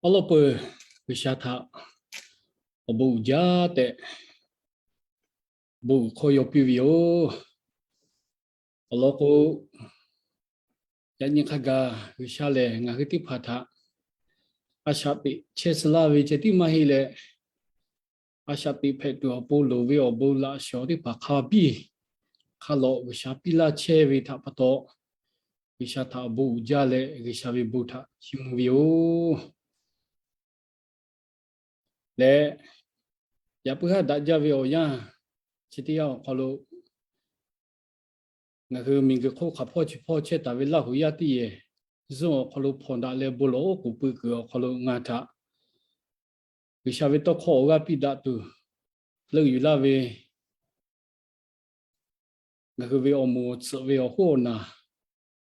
Awˉ lawˉ peuˬ, G'uiˬsha htaꞈ awˬ bon uiˍ jaˇ tehꞈ bon uiˍ hk'aw yaw piˇ ve yoˬ. Awˬ lawn k'o, yaꞈ nyi hk'a gaˬ G'uiˬsha lehˬ ngaˬ hui teˇ hpaˍ htaꞈ a shaꞈ teꞈ chehˇ suh laˇ ve ceh tiˉ maˇ heˆ leh, a shaꞈ teꞈ hpehꞈ tuˬ awˬ pon loˍ ve awˬ bon laꞈ shawˍ teˇ hpaˍ hk'a biˇ hk'a lawꞈ G'uiˬsha piˇ laˇ chehˇ ve htaꞈ pa taw, G'uiˬsha htaꞈ awˬ bon uiˍ jaˇ leh G'uiˬsha ve bon htaꞈ chiˇ mvuh ve yoˬ. Leh, yaꞈ puiˉ haˉ daꞈ jaˇ ve awˬ yanˇ chi teˇ yanˇ awˬ hk'aw lo, ngaˬ hui miˬguiˬ hk'oˆ hk'aˬ hpawˇ chi hpawˇ chehˇ taˍ ve Laˇ huˍ yaˇ teˇ yehˬ, Zoom awˬ hk'aw lo hpawnˬ daꞈ leh bon lawˬ oˉ k'oˍ pui kuiˬ awˬ hk'aw lo ngaˬ htaꞈ G'uiˬsha ve tawˇ hkawˇ awˬ g'aˇ piˇ daꞈ tuˬ, leuˆ yuˬ laˇ ve ngaˬ hui ve awˬ moˍ awˬ tsuhꞈ ve awˬ hoˉ awˬ naˬ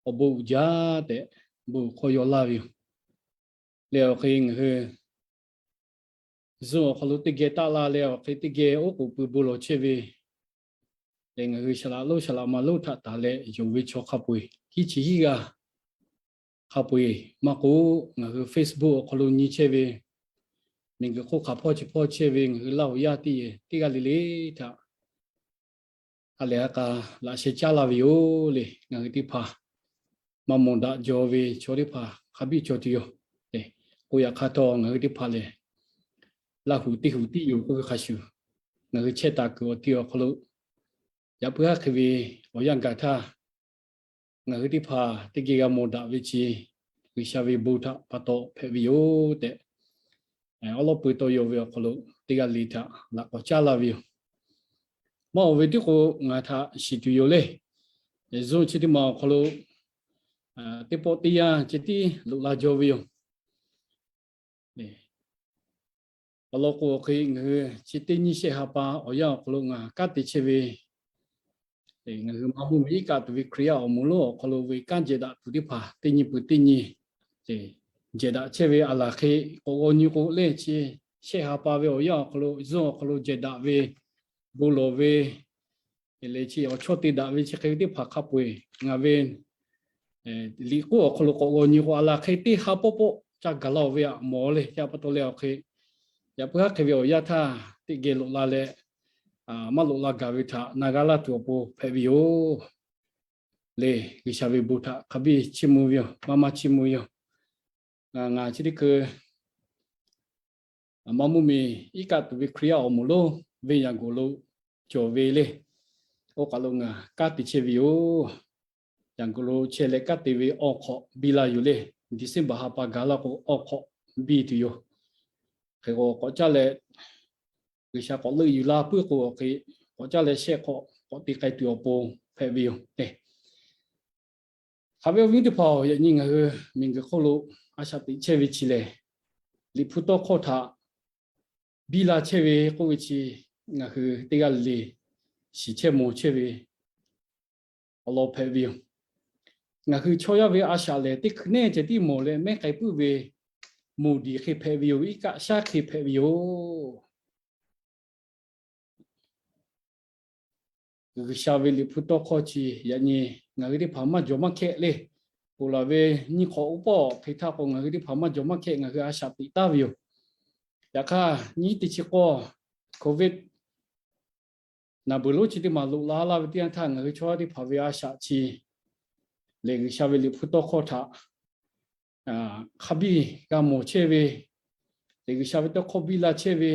awˬ bon uiˍ jaˇ tehꞈ bon uiˍ hk'aw yaw laˇ ve yoˬ. Leh awˬ hk'e ngaˬ hui Zoom awˬ hk'aw lo teˇ geh taˆ la leh awˬ hk'e teˇ geh oˉ k'oˍ pui bon lawˬ chehˇ ve, leh ngaˬ hui shaˍ laꞈ lonˉ shaˍ laꞈ ma lonˉ htaꞈ taˍ leh yonˍ ve chaw hk'a peu-eˬ hiˉ chi hiˉ g'aˇ hk'a peu-eˬ maˇ k'oˆ, ngaˬ hui Facebook awˬ hk'aw lo nyi chehˇ ve, miˬguiˬ hk'oˆ hk'aˬ hpawˇ chi hpawˇ chehˇ ve ngaˬ hui Laˇ huˍ yaˇ teˇ yehˬ teˇ g'aˇ le le htaꞈ ha lehˬ ha k'a laꞈ sheh caˉ laˇ ve yoˬ le. Ngaˬ hui teˇ hpaˍ maˇ mawˬ daꞈ jaw ve chaw teˇ hpaˍ hk'a biˇ cawˬ tuˬ yoˬ. K'o yaꞈ hk'aˇ htawˇ ngaˬ hui teˇ hpaˍ lehˬ Laˇ huˍ teˇ huˍ tiˉ yoˬ k'oˆ ve hk'a shuˍ, ngaˬ hui chehˇ taˍ kuiˬ awˬ ti awˬ hk'aw lo yaꞈ puiˉ haˉ hk'e ve awˬ yanˇ gaˬ htaˇ, ngaˬ hui teˇ hpaˍ teˇ geh g'a mawˬ daꞈ ve chi G'uiˬsha ve bon htaꞈ pa taw hpehꞈ ve yoˬ tehꞈ, awˉ lawˉ peuˬ tawˇ yaw ve awˬ hk'aw lo teˇ g'aˇ le htaꞈ laꞈ k'awꞈ caˉ laˇ ve yoˬ. Maˇ oˬ ve tiˉ k'o ngaˬ htaꞈ shiˍ tuˬ yoˬ le. Zoom chi teˇ maˬ awˬ hk'aw lo teˇ pawˆ teˇ yanˇ ceh tiˉ loꞈ la jaw ve yoˬ. Awˬ lawn k'o hk'e ngaˬ hui chi teˇ nyi shehˆ ha pa awˬ yanˇ awˬ hk'aw lo ngaˬ kanˉ te chehˇ ve, ngaˬ hui maˇ mvuhˇ miˬ iˉ kaˆ tuˬ ve Hkriꞈ yaˇ awˬ moˍ lonˉ awˬ hk'aw lo ve kanˉ jehˬ daꞈ tuˬ teˇ hpaˍ teˇ nyi peuˬ teˇ nyi jehˬ daꞈ chehˇ ve a laˬ hk'e k'awꞈ g'aw nyi k'o le, chi shehˆ ha pa ve awˬ yanˇ awˬ hk'aw lo Zoom awˬ hk'aw lo jehˬ daꞈ ve bon lawˬ ve, leh chi awˬ chawˇ te daꞈ ve chi hk'e ve teˇ hpaˍ hk'a peu-eˬ ngaˬ ve liꞈ k'oˆ awˬ hk'aw lo k'awꞈ g'aw nyi k'o a laˬ hk'e teˇ ha pawˆ pawˆ ca gaˬ la-oˬ ve aꞈ mawˬ le. Chi pa taw leh awˬ hk'e yaꞈ puiˉ haˉ hk'e ve awˬ yanˇ htaˇ teˇ geh loꞈ la leh maˇ loꞈ la gaˬ ve htaꞈ na g'a laˇ tuˬ awˬ pon hpehꞈ ve yoˬ le. G'uiˬsha ve bon htaꞈ hk'a biˇ chiˇ mvuh ve yoˬ. Maˇ maˇ chiˇ mvuh ve yoˬ. Ngaˬ chi teˇ hkui maˇ mvuhˇ miˬ iˉ kaˆ tuˬ ve Hkriꞈ yaˇ awˬ moˍ lonˉ venˇ Yaꞈ g'oˍ lo cawˬ ve le. Oˇ kaˬ lo ngaˬ kanˉ te chehˇ ve yoˬ. Yaꞈ g'oˍ lo chehˇ leh kanˉ te ve awˬ hk'awꞈ biˇ laˇ yoˬ le. December ha pa gaˬ laˇ k'o awˬ hk'awꞈ biˇ tuˬ yoˬ. Hk'e k'o k'awꞈ caˇ leh G'uiˬsha k'awꞈ leuˆ yuˬ la puiˉ k'o awˬ hk'e k'awꞈ caˇ leh shehˆ hk'awꞈ k'awꞈ te k'ai tuˬ awˬ pon hpehꞈ ve yoˬ tehꞈ. Hk'aˬ ve awˬ viˉ teˇ hpaˍ-oˬ, yaꞈ nyi ngaˬ hui miˬguiˬ hk'oˆ lo a shaꞈ teꞈ chehˇ ve chi lehˬ, Liꞈ hpu tawˇ hkawˇ htaꞈ biˇ la chehˇ ve k'oˆ ve chi ngaˬ hui teˇ g'aˇ le le shiˍ chehˇ mawˬ chehˇ ve awˬ lawn hpehꞈ ve yoˬ. Ngaˬ hui chaw yaˇ ve a shaꞈ lehˬ teˇ hkui neˇ ceh tiˉ mawˬ leh mehˉ k'ai puiˉ ve moˍ diˍ hk'e hpehꞈ ve yoˬ. Iˉ kaˆ shaˉ hk'e hpehꞈ ve yoˬ. G'uiˬsha ve Liꞈ hpu tawˇ hkawˇ chi yaꞈ nyi ngaˬ hui teˇ hpaˍ maˇ jawˬ maˇ hkehˆ le. Ponˬ laˬ ve nyiˇ hk'awꞈ oˇ pawˆ hk'e htaˇ k'o ngaˬ hui teˇ hpaˍ maˇ jawˬ maˇ hkehˆ ngaˬ hui a shaꞈ teꞈ taˍ ve yoˬ. Yaꞈ hk'aˇ nyiˇ teˇ chi k'awˇ Covid naˍ beuˬ lonˉ chi teˇ maˬ loꞈ la laˇ ve teˇ yanˇ htaˇ ngaˬ hui chaw yaˇ teˇ hpaˍ ve a shaꞈ chi lehˬ G'uiˬsha ve Liꞈ hpu tawˇ hkawˇ htaꞈ hk'a biˇ g'a mawˬ chehˇ ve, lehˬ G'uiˬsha ve tawˇ hkawˇ biˇ la chehˇ ve,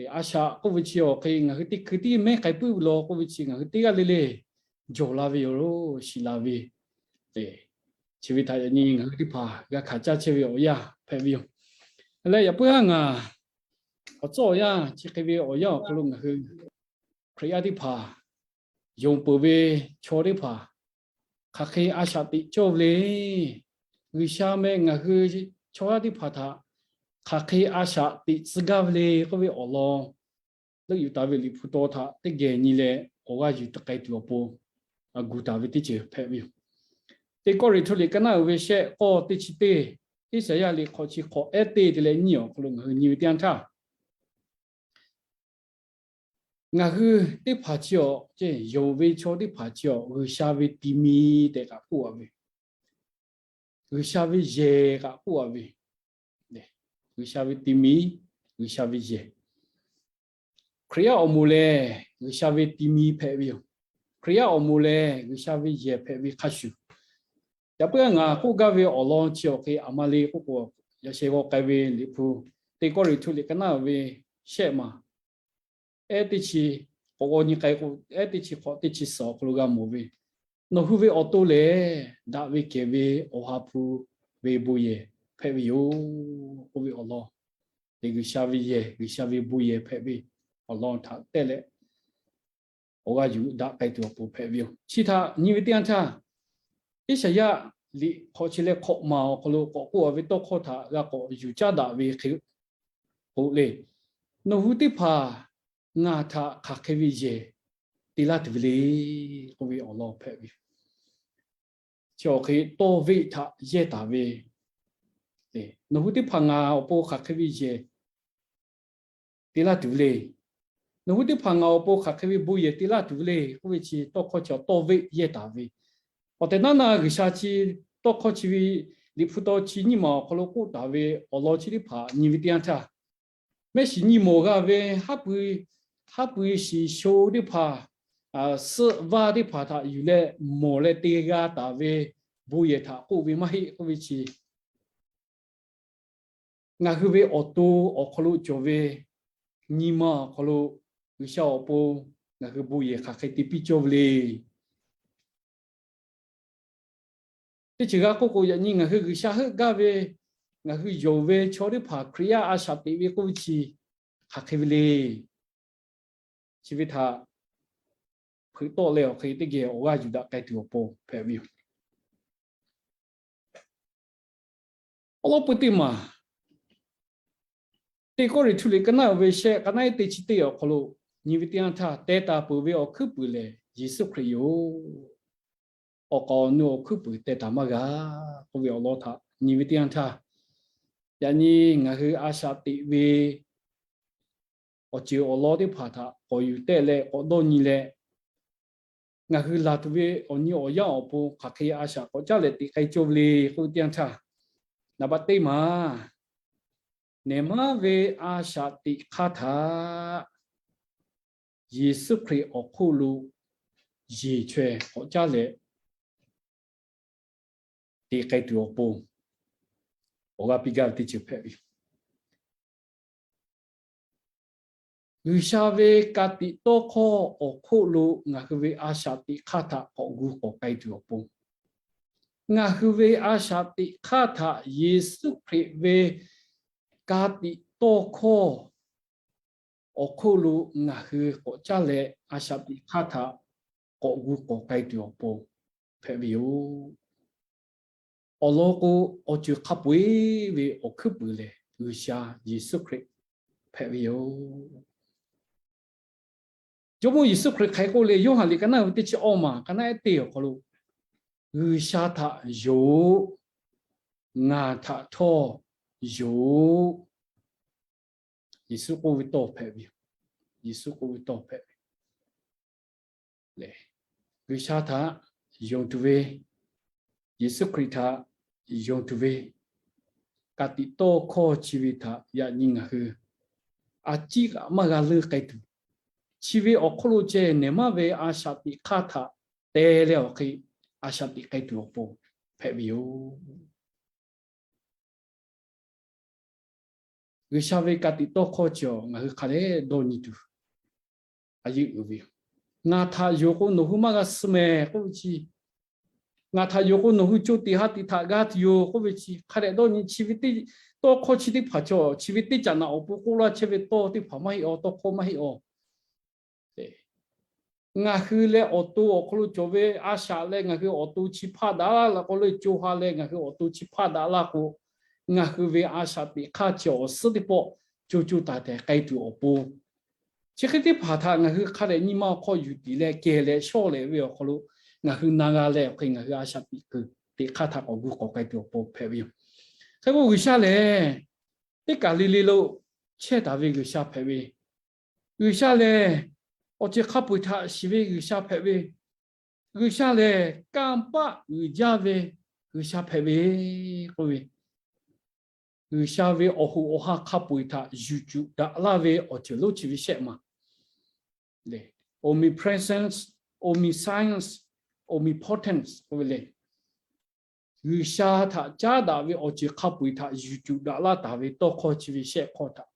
a shaꞈ k'oˆ ve chi awˬ hk'e ngaˬ hui teˇ hkui tiˉ mehˉ k'ai puiˉ ve law k'oˆ ve chi ngaˬ hui teˇ g'aˇ le le jawˬ la ve yoˬ, shiˍ la ve. Chi ve htaꞈ yaꞈ nyi ngaˬ hui teˇ hpaˍ g'a hkanˍ caˇ chehˇ ve awˬ yanˇ hpehꞈ ve yoˬ. Leh yaꞈ puiˉ haˉ ngaˬ awˬ tcuhˉ awˬ yanˇ chi hk'e ve awˬ yanˇ awˬ hk'aw lo ngaˬ hui Hkriꞈ yaˇ teˇ hpaˍ, yonˍ peuˬ ve chaw teˇ hpaˍ hk'aˬ hk'e a shaꞈ teꞈ cawˇ ve le. G'uiˬsha meh ngaˬ hui chaw yaˇ teˇ hpaˍ htaꞈ hk'aˬ hk'e a shaꞈ teꞈ tcuh gaˇ ve le k'oˆ ve awˬ lawn leuˆ yuˬ taˍ ve Liꞈ hpu taw htaꞈ teˇ geh nyi leh awˬ g'aˇ yuˬ tuˬ k'ai tuˬ awˬ pon gu taˍ ve teˇ ceuˬ hpehꞈ ve yoˬ. Teˇ Kawˇrenˍhtuˆ liꞈ ka naˆ uiˍ ve shehˆ k'awˇ teˇ chi teˇ, Iˉsaˍyaˆ liꞈ hk'awꞈ chi hk'awꞈ ehˉ teˇ te leh nyiˇ awˬ hk'aw lo ngaˬ hui nyi ve teˇ yanˇ htaˇ, ngaˬ hui teˇ hpaˍ chi awˬ, yonˍ ve chaw teˇ hpaˍ chi awˬ G'uiˬsha ve ti mi tehꞈ kaꞈ k'oˆ a ve, G'uiˬsha ve yehˬ kaꞈ k'oˆ a ve, G'uiˬsha ve ti mi, G'uiˬsha ve yehˬ. Hkriꞈ yaˇ awˬ moˍ lehˬ G'uiˬsha ve ti mi hpehꞈ ve yoˬ. Hkriꞈ yaˇ awˬ moˍ lehˬ G'uiˬsha ve yehˬ hpehꞈ ve hk'a shuˍ, yaꞈ puiˉ ngaˬ k'oˆ gaˇ ve awˬ lawn chi awˬ hk'e aˬ ma le k'oˆ k'o, yaꞈ sheh g'aw k'ai ve Liꞈ hpu, teˇ Kawˇrenˍhtuˆ liꞈ ka naˉ ve shehˆ maˬ, ehˉ teˇ chi, k'awꞈ g'aw nyi k'ai k'o, ehˉ teˇ chi hk'awꞈ teˇ chi suhˍ awˬ hk'aw lo g'a mawˬ ve, nawˬ hui ve awˬ to lehˬ daꞈ ve kehˬ ve Awˬ ha hpu ve bon yehˬ hpehꞈ ve yoˬ k'oˆ ve awˬ lawn, G'uiˬsha ve yehˬ, G'uiˬsha ve bon yehˬ hpehꞈ ve awˬ lawn htaꞈ tehˇ leh, awˬ g'aˇ yuˬ daꞈ k'ai tuˬ awˬ pon hpehꞈ ve yoˬ. Chi htaꞈ nyi ve teˇ yanˇ htaˇ, Iˉsaˍyaˆ liꞈ hk'awꞈ chi leh hkawꞈ maˬ awˬ hk'aw lo k'awꞈ k'oˆ a ve tawˇ hkawˇ htaꞈ g'a k'awꞈ yuˬ caˉ daꞈ ve hk'e k'o le, nawˬ hui teˇ hpaˍ ngaˬ htaꞈ hk'aˬ hk'e ve yehˬ te laˇ tuˬ ve le k'oˆ ve awˬ lawn hpehꞈ ve yoˬ. Chi awˬ hk'e tawˇ veˆ htaꞈ yehˇ taˍ ve, nawˬ hui teˇ hpaˍ ngaˬ awˬ pon hk'aˬ hk'e ve yehˬ te laˇ tuˬ ve le. Nawˬ hui teˇ hpaˍ ngaˬ awˬ pon hk'aˬ hk'e ve bon yehˬ te laˇ tuˬ ve le k'oˆ ve chi tawˇ hkawˇ chi tawˇ veˆ yehˇ taˍ ve. Awˬ tehˬ naˉ na G'uiˬsha chi tawˇ hkawˇ chi ve Liꞈ hpu taw chi nyiˇ maˬ awˬ hk'aw lo k'oˆ taˍ ve awˬ lawn chi teˇ hpaˍ nyi ve teˇ yanˇ htaˇ, mehˆ shiˍ nyi mawˬ g'a ve haˉ pui, haˉ pui shiˍ sho teˇ hpaˍ, suhˆ vaˇ teˇ hpaˍ htaꞈ yuˬ leh mawˬ leh te g'a taˍ ve bon yehˬ htaꞈ k'oˆ ve maˇ heˆ k'oˆ ve chi, ngaˬ hui ve awˬ to awˬ hk'aw lo cawˬ ve nyi ma awˬ hk'aw lo G'uiˬsha awˬ pon ngaˬ hui bon yehˬ hk'aˬ hk'e te piˇ cawˇ ve le. Teˇ ceuˬ g'a k'oˆ k'o, yaꞈ nyi ngaˬ hui G'uiˬsha heuˆ gaˇ ve, ngaˬ hui yonˍ ve chaw teˇ hpaˍ Hkriꞈ yaˇ a shaꞈ teꞈ ve k'oˆ ve chi hk'aˬ hk'e ve le. Chi ve htaꞈ hpeuꞈ tawˆ leh awˬ hk'e teˇ geh awˬ g'aˇ yuˬ daꞈ k'ai tuˬ awˬ pon hpehꞈ ve yoˬ. Awˬ lawn peu teˇ maˬ, teˇ Kawˇrenˍhtuˆ liꞈ ka naˉ ve shehˆ, ka naˉ ehˉ teˇ chi teˇ awˬ hk'aw lo nyi ve teˇ yanˇ htaˇ, teh taˍ peuˬ ve awˬ hkuiˉ puiˍ lehˬ Yeˍsuˆ Hkriꞈ yoˬ. Awˬ k'aoˍ awˬ nu awˬ hkuiˉ puiˍ teh taˍ maˇ g'a k'oˆ ve awˬ lawn htaꞈ nyi ve teˇ yanˇ htaˇ, yaꞈ nyi ngaˬ hui a shaꞈ teꞈ ve awˬ ceuˬ awˬ lawn teˇ hpaˍ htaꞈ k'awꞈ yuˬ tehˆ leh k'awꞈ dawˇ nyi leh, ngaˬ hui laˬ tuˬ ve awˬ nyi awˬ yanˇ awˬ pon hk'aˬ hk'e a shaꞈ k'awꞈ caˉ leh teꞈ k'ai cawˇ ve le k'oˆ ve teˇ yanˇ htaˇ, naˍ baꞈ teˇ maˬ, nehˬ maˉ ve a shaꞈ teꞈ hk'aˇ htaꞈ Yeˍsuˆ Hkriꞈ awˬ hk'oˆ lo yeˬ chaweh k'awꞈ caˉ leh teꞈ k'ai tuˬ awˬ pon awˬ g'aˇ piˇ gaˇ ve teˇ ceuˬ hpehꞈ ve yoˬ. G'uiˬsha ve ka tiꞈ tawˇ hkawˇ awˬ hk'oˆ lo ngaˬ hui ve a shaꞈ teꞈ hk'aˇ htaꞈ k'awꞈ gu k'awꞈ k'ai tuˬ awˬ pon, ngaˬ hui ve a shaꞈ teꞈ hk'aˇ htaꞈ Yeˍsuˆ Hkriꞈ ve ka tiꞈ tawˇ hkawˇ awˬ hk'oˆ lo ngaˬ hui k'awꞈ caˇ leh a shaꞈ teꞈ hk'aˇ htaꞈ k'awꞈ gu k'awꞈ k'ai tuˬ awˬ pon hpehꞈ ve yoˬ. Awˬ lawn k'o, awˬ ceuˬ hk'a peu-eˬ ve awˬ hkuiˉ puiˍ lehˬ G'uiˬsha Yeˍsuˆ Hkriꞈ hpehꞈ ve yoˬ. Jawˇmawˇ Yeˍsuˆ Hkriꞈ hk'aˬ hk'e k'oˆ le, Yoˇhanˬ liꞈ ka naˉ ve teˇ chi awˇ maˬ ka naˉ ehˉ teˇ awˬ hk'aw lo, G'uiˬsha htaꞈ yonˍ-oꞈ, ngaˬ htaꞈ htawˇ yonˍ-oꞈ, Yeˍsuˆ k'oˆ ve tawˇ hpehꞈ ve yoˬ. Yeˍsuˆ k'oˆ ve tawˇ hpehꞈ ve le. G'uiˬsha htaꞈ yonˍ tuˬ ve, Yeˍsuˆ Hkriꞈ htaꞈ yonˍ tuˬ ve ka tiꞈ tawˇ hkawˇ chi ve htaꞈ yaꞈ nyi ngaˬ hui a ciˉ kaꞈ maˇ g'a leuˆ k'ai tuˬ, chi ve awˬ hk'oˆ lo ceh nehˬ maˇ ve a shaꞈ teꞈ hk'aˇ htaꞈ te leh awˬ hk'e a shaꞈ teꞈ k'ai tuˬ awˬ pon hpehꞈ ve yoˬ. G'uiˬsha ve ka tiꞈ tawˇ hkawˇ chi awˬ ngaˬ hui hk'a dehꞈ dawˇ nyi tuˬ a yeˇ uiˍ ve yoˬ. Ngaˬ htaꞈ yonˍ k'o nawˬ hui maˇ g'a suh mehˍ k'oˆ ve chi, ngaˬ htaꞈ yonˍ k'o nawˬ hui co tiꞈ ha tiꞈ htaꞈ g'a tuˬ yoˬ k'oˆ ve chi hk'a dehꞈ dawˇ nyi. Chi ve teˇ tawˇ hkawˇ chi teˇ hpaˍ chaw chi ve teˇ caꞈ naꞈ awˬ pon k'oˆ laˇ chehˇ ve tawˇ teˇ hpaˍ maˇ heˆ aw, tawˇ hkawˇ maˇ heˆ aw. Ngaˬ hui leh awˬ to awˬ hk'aw lo cawˬ ve a shaꞈ leh ngaˬ hui awˬ to chi hpaˇ daꞈ laˇ k'o le, co ha leh ngaˬ hui awˬ to chi hpaˇ daꞈ laˇ k'o, ngaˬ hui ve a shaꞈ teꞈ hk'aˇ chi awˬ suhˉ teˇ pawˆ co co taiˍ taiˍ k'ai tuˬ awˬ pon, chi hk'e teˇ hpaˍ htaꞈ ngaˬ hui hk'a dehꞈ nyi ma awˬ hk'aw yuˬ tiˍ leh kehˬ leh shawˇ leh ve awˬ hk'aw lo ngaˬ hui na g'a leh awˬ hk'e ngaˬ hui a shaꞈ teꞈ kuiˬ teꞈ hk'aˇ htaꞈ k'awꞈ gu k'awꞈ k'ai tuˬ awˬ pon hpehꞈ ve yoˬ. Hk'e k'o G'uiˬsha lehˬ teˇ kaˬ le le lo chehˇ taˍ ve G'uiˬsha hpehꞈ ve, G'uiˬsha lehˬ awˬ ceuˬ hk'a peu-eˬ htaꞈ shiˍ ve G'uiˬsha hpehꞈ ve, G'uiˬsha lehˬ kanˇ paˆ uiˍ jaˇ ve G'uiˬsha hpehꞈ ve k'oˆ ve, G'uiˬsha ve awˬ hoꞈ awˬ ha hk'a peu-eˬ htaꞈ yuˬ cuˬ daꞈ laˇ ve awˬ ceuˬ lonˉ chi ve shehˆ ma le. Omnipresence, omniscience, omnipotence k'oˆ ve le. G'uiˬsha htaꞈ caˉ daꞈ ve awˬ ceuˬ hk'a peu-eˬ htaꞈ yuˬ cuˬ daꞈ laˇ taˍ ve tawˇ hkawˇ chi ve shehˆ hkawˇ htaꞈ,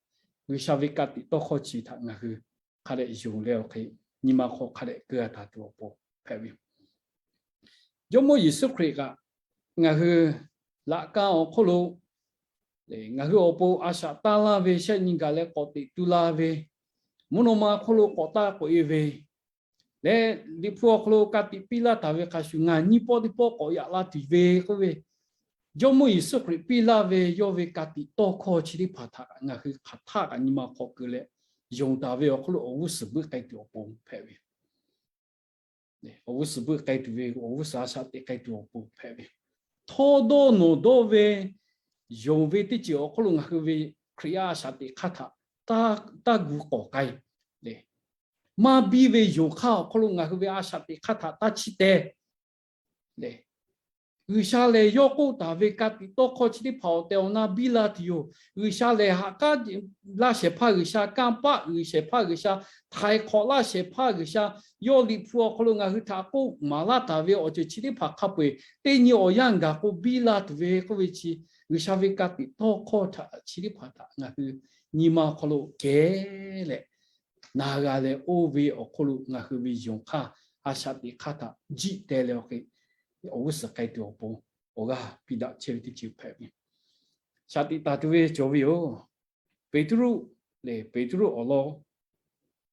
G'uiˬsha ve ka tiꞈ tawˇ hkawˇ chi htaꞈ ngaˬ hui hk'a dehꞈ yonˍ leh awˬ hk'e, nyi ma hk'aw hk'a dehꞈ keu-a taˍ tuˬ awˬ pon hpehꞈ ve yoˬ. Jawˇmawˇ Yeˍsuˆ Hkriꞈ kaꞈ ngaˬ hui laꞈ ka awˬ hk'oˆ lo ngaˬ hui awˬ pon a shaꞈ tanˇ laˇ ve, shehˆ nyi gaˬ leh k'awꞈ teꞈ tu la ve, mvuhˇ naw ma hk'oˆ lo k'awꞈ taˇ k'oꞈ-e ve leh, Liꞈ hpu awˬ hk'aw lo ka tiꞈ piˇ laˇ taˍ ve hk'a shuˍ, ngaˬ nyiˇ pawˆ teˇ pawˆ k'awꞈ yaꞈ la tuˬ ve k'oˆ ve, Jawˇmawˇ Yeˍsuˆ Hkriꞈ piˇ laˇ ve yawˇ ve ka tiꞈ tawˇ hkawˇ chi teˇ hpaˍ htaꞈ ngaˬ hui hk'aˬ htaˆ kaꞈ nyi ma hk'aw keu leh, yonˍ taˍ ve awˬ hk'oˆ lo awˬ g'uˇ suhˍ beuˆ k'ai tuˬ awˬ pon hpehꞈ ve awˬ g'uˇ suhˍ beuˆ k'ai tuˬ ve, awˬ g'uˇ suhˍ a shaꞈ teꞈ k'ai tuˬ awˬ pon hpehꞈ ve. Htawˇdawˇ nawˬ dawˇ ve yonˍ ve teˇ ceuˬ awˬ hk'oˆ lo ngaˬ hui ve Hkriꞈ yaˇ a shaꞈ teꞈ hk'aˇ htaꞈ taˇ gu k'awꞈ k'ai le. Maˇ biˇ ve yonˍ hk'aˇ awˬ hk'oˆ lo ngaˬ hui ve a shaꞈ teꞈ hk'aˇ htaꞈ taˇ chiˇ teh le. G'uiˬsha lehˬ yawˇ k'oˆ taˍ ve ka tiꞈ tawˇ hkawˇ chi teˇ hpaˍ awˬ tehˬ awˬ na biˇ la tuˬ yoˬ. G'uiˬsha lehˬ ha k'aˉ laˇ shehˍ hpaˇ G'uiˬsha, kanˇ paˆ G'uiˬsha, shehˍ hpaˇ G'uiˬsha, htaiˍ hk'awꞈ laˇ shehˍ hpaˇ G'uiˬsha, yawˇ Liꞈ hpu awˬ hk'aw lo ngaˬ hui htaꞈ k'oˆ maˍ laˇ taˍ ve awˬ ceuˬ chi teˇ hpaˍ hk'a peu-eˬ teˇ nyi awˬ yanˇ gaˬ k'o biˇ la tuˬ ve k'oˆ ve chi, G'uiˬsha ve ka tiꞈ tawˇ hkawˇ htaꞈ chi teˇ hpaˍ htaꞈ ngaˬ hui nyi ma awˬ hk'aw lo kehˉ leh na g'a leh oˇ ve awˬ hk'oˆ lo ngaˬ hui ve yonˍ hk'aˇ, a shaꞈ teꞈ hk'aˇ htaꞈ jiˆ teh leh awˬ hk'e awˬ g'uˇ suhˍ k'ai tuˬ awˬ pon awˬ g'aˇ piˇ daꞈ chehˇ ve teˇ ceuˬ hpehꞈ ve. Shaꞈ teꞈ taˍ tuˬ ve cawˬ ve yoˬ. Peˍtruˆ lehˬ, Peˍtruˆ awˬ lawn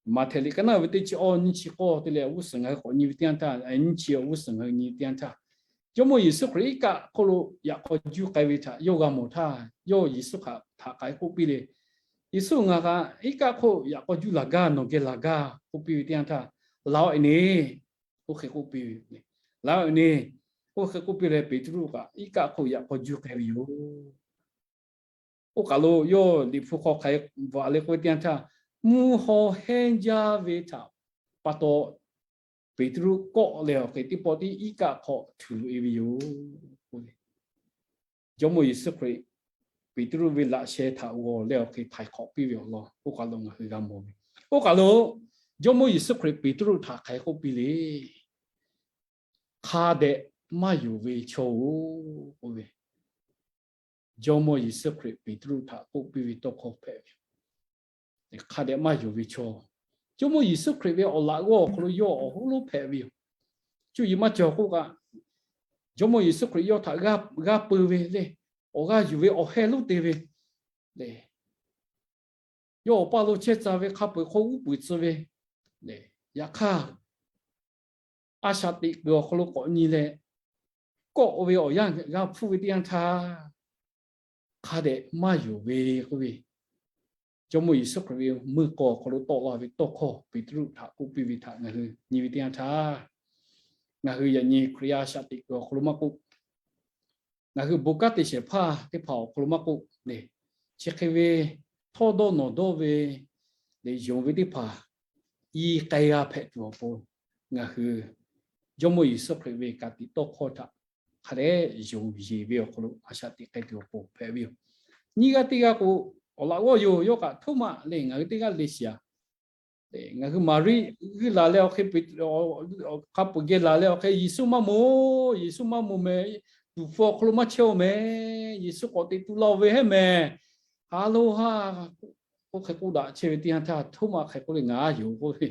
Maꞈhtehˍ liꞈ ka naˆ ve teˇ chi awˇ nyiˇ chi k'awˇ te leh awˬ g'uˇ suhˍ ngaˬ hui k'awꞈ nyi ve teˇ yanˇ htaˇ, nyiˇ chi awˬ g'uˇ suhˍ ngaˬ hui nyi ve teˇ yanˇ htaˇ, Jawˇmawˇ Yeˍsuˆ Hkriꞈ iˉ kaˆ hk'oˆ lo yaꞈ k'aw juˇ k'ai ve htaꞈ yawˇ g'a mawˬ htaˇ, yawˇ Yeˍsuˆ hk'aˬ htaꞈ k'ai k'oˆ piˇ le. Yeˍsuˆ, ngaˬ kaꞈ iˉ kaˆ hk'oˆ yaꞈ k'aw juˇ laˬ gaˇ, nawˬ geh laˬ gaˇ k'oˆ piˇ ve teˇ yanˇ htaˇ, Laˬ-oꞈ e neˇ, oˇ hk'e k'oˆ piˇ ve, Laˬ-oꞈ e neˇ, oˇ hk'e k'oˆ piˇ leh Peˍtruˆ kaꞈ iˉ kaˆ hk'oˆ yaꞈ k'aw juˇ k'ai ve yoˬ. Oˇ kaˬ lo yawˇ Liꞈ hpu hk'aw hk'aˬ hk'e bvuhꞈ le k'oˆ ve teˇ yanˇ htaˇ, mvuhˇ haw hehnˇ jaˇ ve htaꞈ pa taw, Peˍtruˆ kawˆ leh awˬ hk'e teˇ pawˆ tiˉ iˉ kaˆ hk'aw htuꞈ loꞈ-e ve yoˬ. Jawˇmawˇ Yeˍsuˆ Hkriꞈ Peˍtruˆ ve laꞈ sheh htaꞈ g'awˬ leh awˬ hk'e htaiˍ hk'awꞈ piˇ ve awˬ lawn oˇ kaˬ lo ngaˬ hui g'a mawˬ ve. Oˇ kaˬ lo Jawˇmawˇ Yeˍsuˆ Hkriꞈ Peˍtruˆ htaꞈ hk'aˬ hk'e k'oˆ piˇ le. Hk'a dehꞈ maˇ yonˍ ve chaw-oˬ, k'oˆ ve, Jawˇmawˇ Yeˍsuˆ Hkriꞈ Peˍtruˆ htaꞈ k'oˆ piˇ ve tawˇ hkawˇ hpehꞈ ve yoˬ. Hk'a dehꞈ maˇ yonˍ ve chaw, Jawˇmawˇ Yeˍsuˆ Hkriꞈ ve awˬ laꞈ g'awˇ awˬ hk'aw lo yawˇ awˬ hoˉ lonˉ hpehꞈ ve yoˬ. Cuˇ yiˍ maˇ cawˬ k'oˆ kaꞈ, Jawˇmawˇ Yeˍsuˆ Hkriꞈ yawˇ htaꞈ g'a peu ve le, awˬ g'aˇ yuˬ ve awˬ heh lonˉ te ve le. Yawˇ awˬ paˇ lo chehˇ tcuh ve hk'a peu-eˬ hk'oˆ uˉ peunˍ tcuh ve le. Yaꞈ hk'aˇ, a shaꞈ teꞈ kuiˬ awˬ hk'aw lo k'awꞈ nyi leh, kawˆ ve awˬ yanˇ g'a hpuˇ ve teˇ yanˇ htaˇ, hk'a dehꞈ maˇ yonˍ ve k'oˆ ve, Jawˇmawˇ Yeˍsuˆ Hkriꞈ ve meuˇ k'aw awˬ hk'aw lo tawˆ la ve tawˇ hkawˇ Peˍtruˆ htaꞈ k'oˆ piˇ ve htaꞈ ngaˬ hui nyi ve teˇ yanˇ htaˇ, ngaˬ hui yaꞈ nyi Hkriꞈ yaˇ a shaꞈ teꞈ kuiˬ awˬ hk'aw lo maˇ k'oˆ, ngaˬ hui bon kanˉ te shehˍ hpaˇ teˇ hpaˍ awˬ hk'aw lo maˇ k'oˆ le, chi hk'e ve htawˇdawˇ nawˬ dawˇ ve le, yonˍ ve teˇ hpaˍ i k'ai g'a hpehꞈ tuˬ awˬ pon, ngaˬ hui Jawˇmawˇ Yeˍsuˆ Hkriꞈ ve ka tiꞈ tawˇ hkawˇ htaꞈ hk'a dehꞈ yonˍ yeˬ ve awˬ hk'aw lo a shaꞈ teꞈ k'ai tuˬ awˬ pon hpehꞈ ve yoˬ. Nyiˇ g'aˇ teˇ g'aˇ k'o, awˬ laꞈ g'awˇ yoˬ. Yawˇ kaꞈ Htoˉmaꞈ le, ngaˬ hui teˇ g'aˇ le shiˍ-aˬ. Ngaˬ hui Maˍriˆ g'uiˇ laˬ leh awˬ hk'e, hk'a peu-eˬ geh laˬ leh awˬ hk'e, Yeˍsuˆ maˇ moˍ, Yeˍsuˆ maˇ moˍ mehˍ, tuˍ hpfuh awˬ hk'aw lo maˇ chehˇ-oˬ mehˍ, Yeˍsuˆ k'awꞈ teꞈ tu laˇ-oˬ ve hehˉ mehˍ. Ha lo ha, oˇ hk'e k'oˆ daꞈ chehˇ ve teˇ yanˇ htaˇ, Htoˉmaꞈ hk'e k'oˆ le, Ngaˬ a yoˬ k'oˆ ve,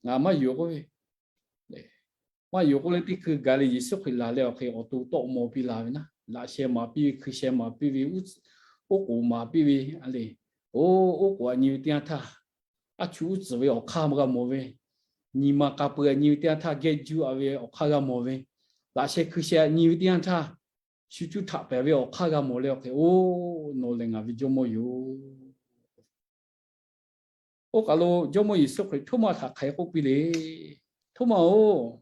ngaˬ maˇ yoˬ k'oˆ ve, maˇ yoˬ k'oˆ leh teˇ hkui gaˬ leh Yeˍsuˆ Hkriꞈ laˬ leh awˬ hk'e awˬ to tawˆ maw piˇ la ve naˉ, laꞈ sheh maˍ piˇ ve, hkui sheh maˍ piˇ ve, oˉ k'oˍ maˍ piˇ ve, a le, oˇ k'oˍ a nyi ve teˇ yanˇ htaˇ, a chu uˉ tcuhˍ ve awˬ hk'aˇ g'a mawˬ ve, nyi ma k'a peu-eˬ a nyi ve teˇ yanˇ htaˇ geh juˇ a ve awˬ hk'aˇ g'a mawˬ ve, laꞈ sheh hkui sheh a nyi ve teˇ yanˇ htaˇ, shu cuˇ htaꞈ pehˍ ve awˬ hk'aˇ g'a mawˬ leh awˬ hk'e, Oˇ, nawˬ lehˬ ngaˬ ve Jawˇmawˇ yoˬ. Oˇ kaˬ lo Jawˇmawˇ Yeˍsuˆ Hkriꞈ Htoˉmaꞈ htaꞈ hk'aˬ hk'e k'oˆ piˇ le. Htoˉmaꞈ-oˬ,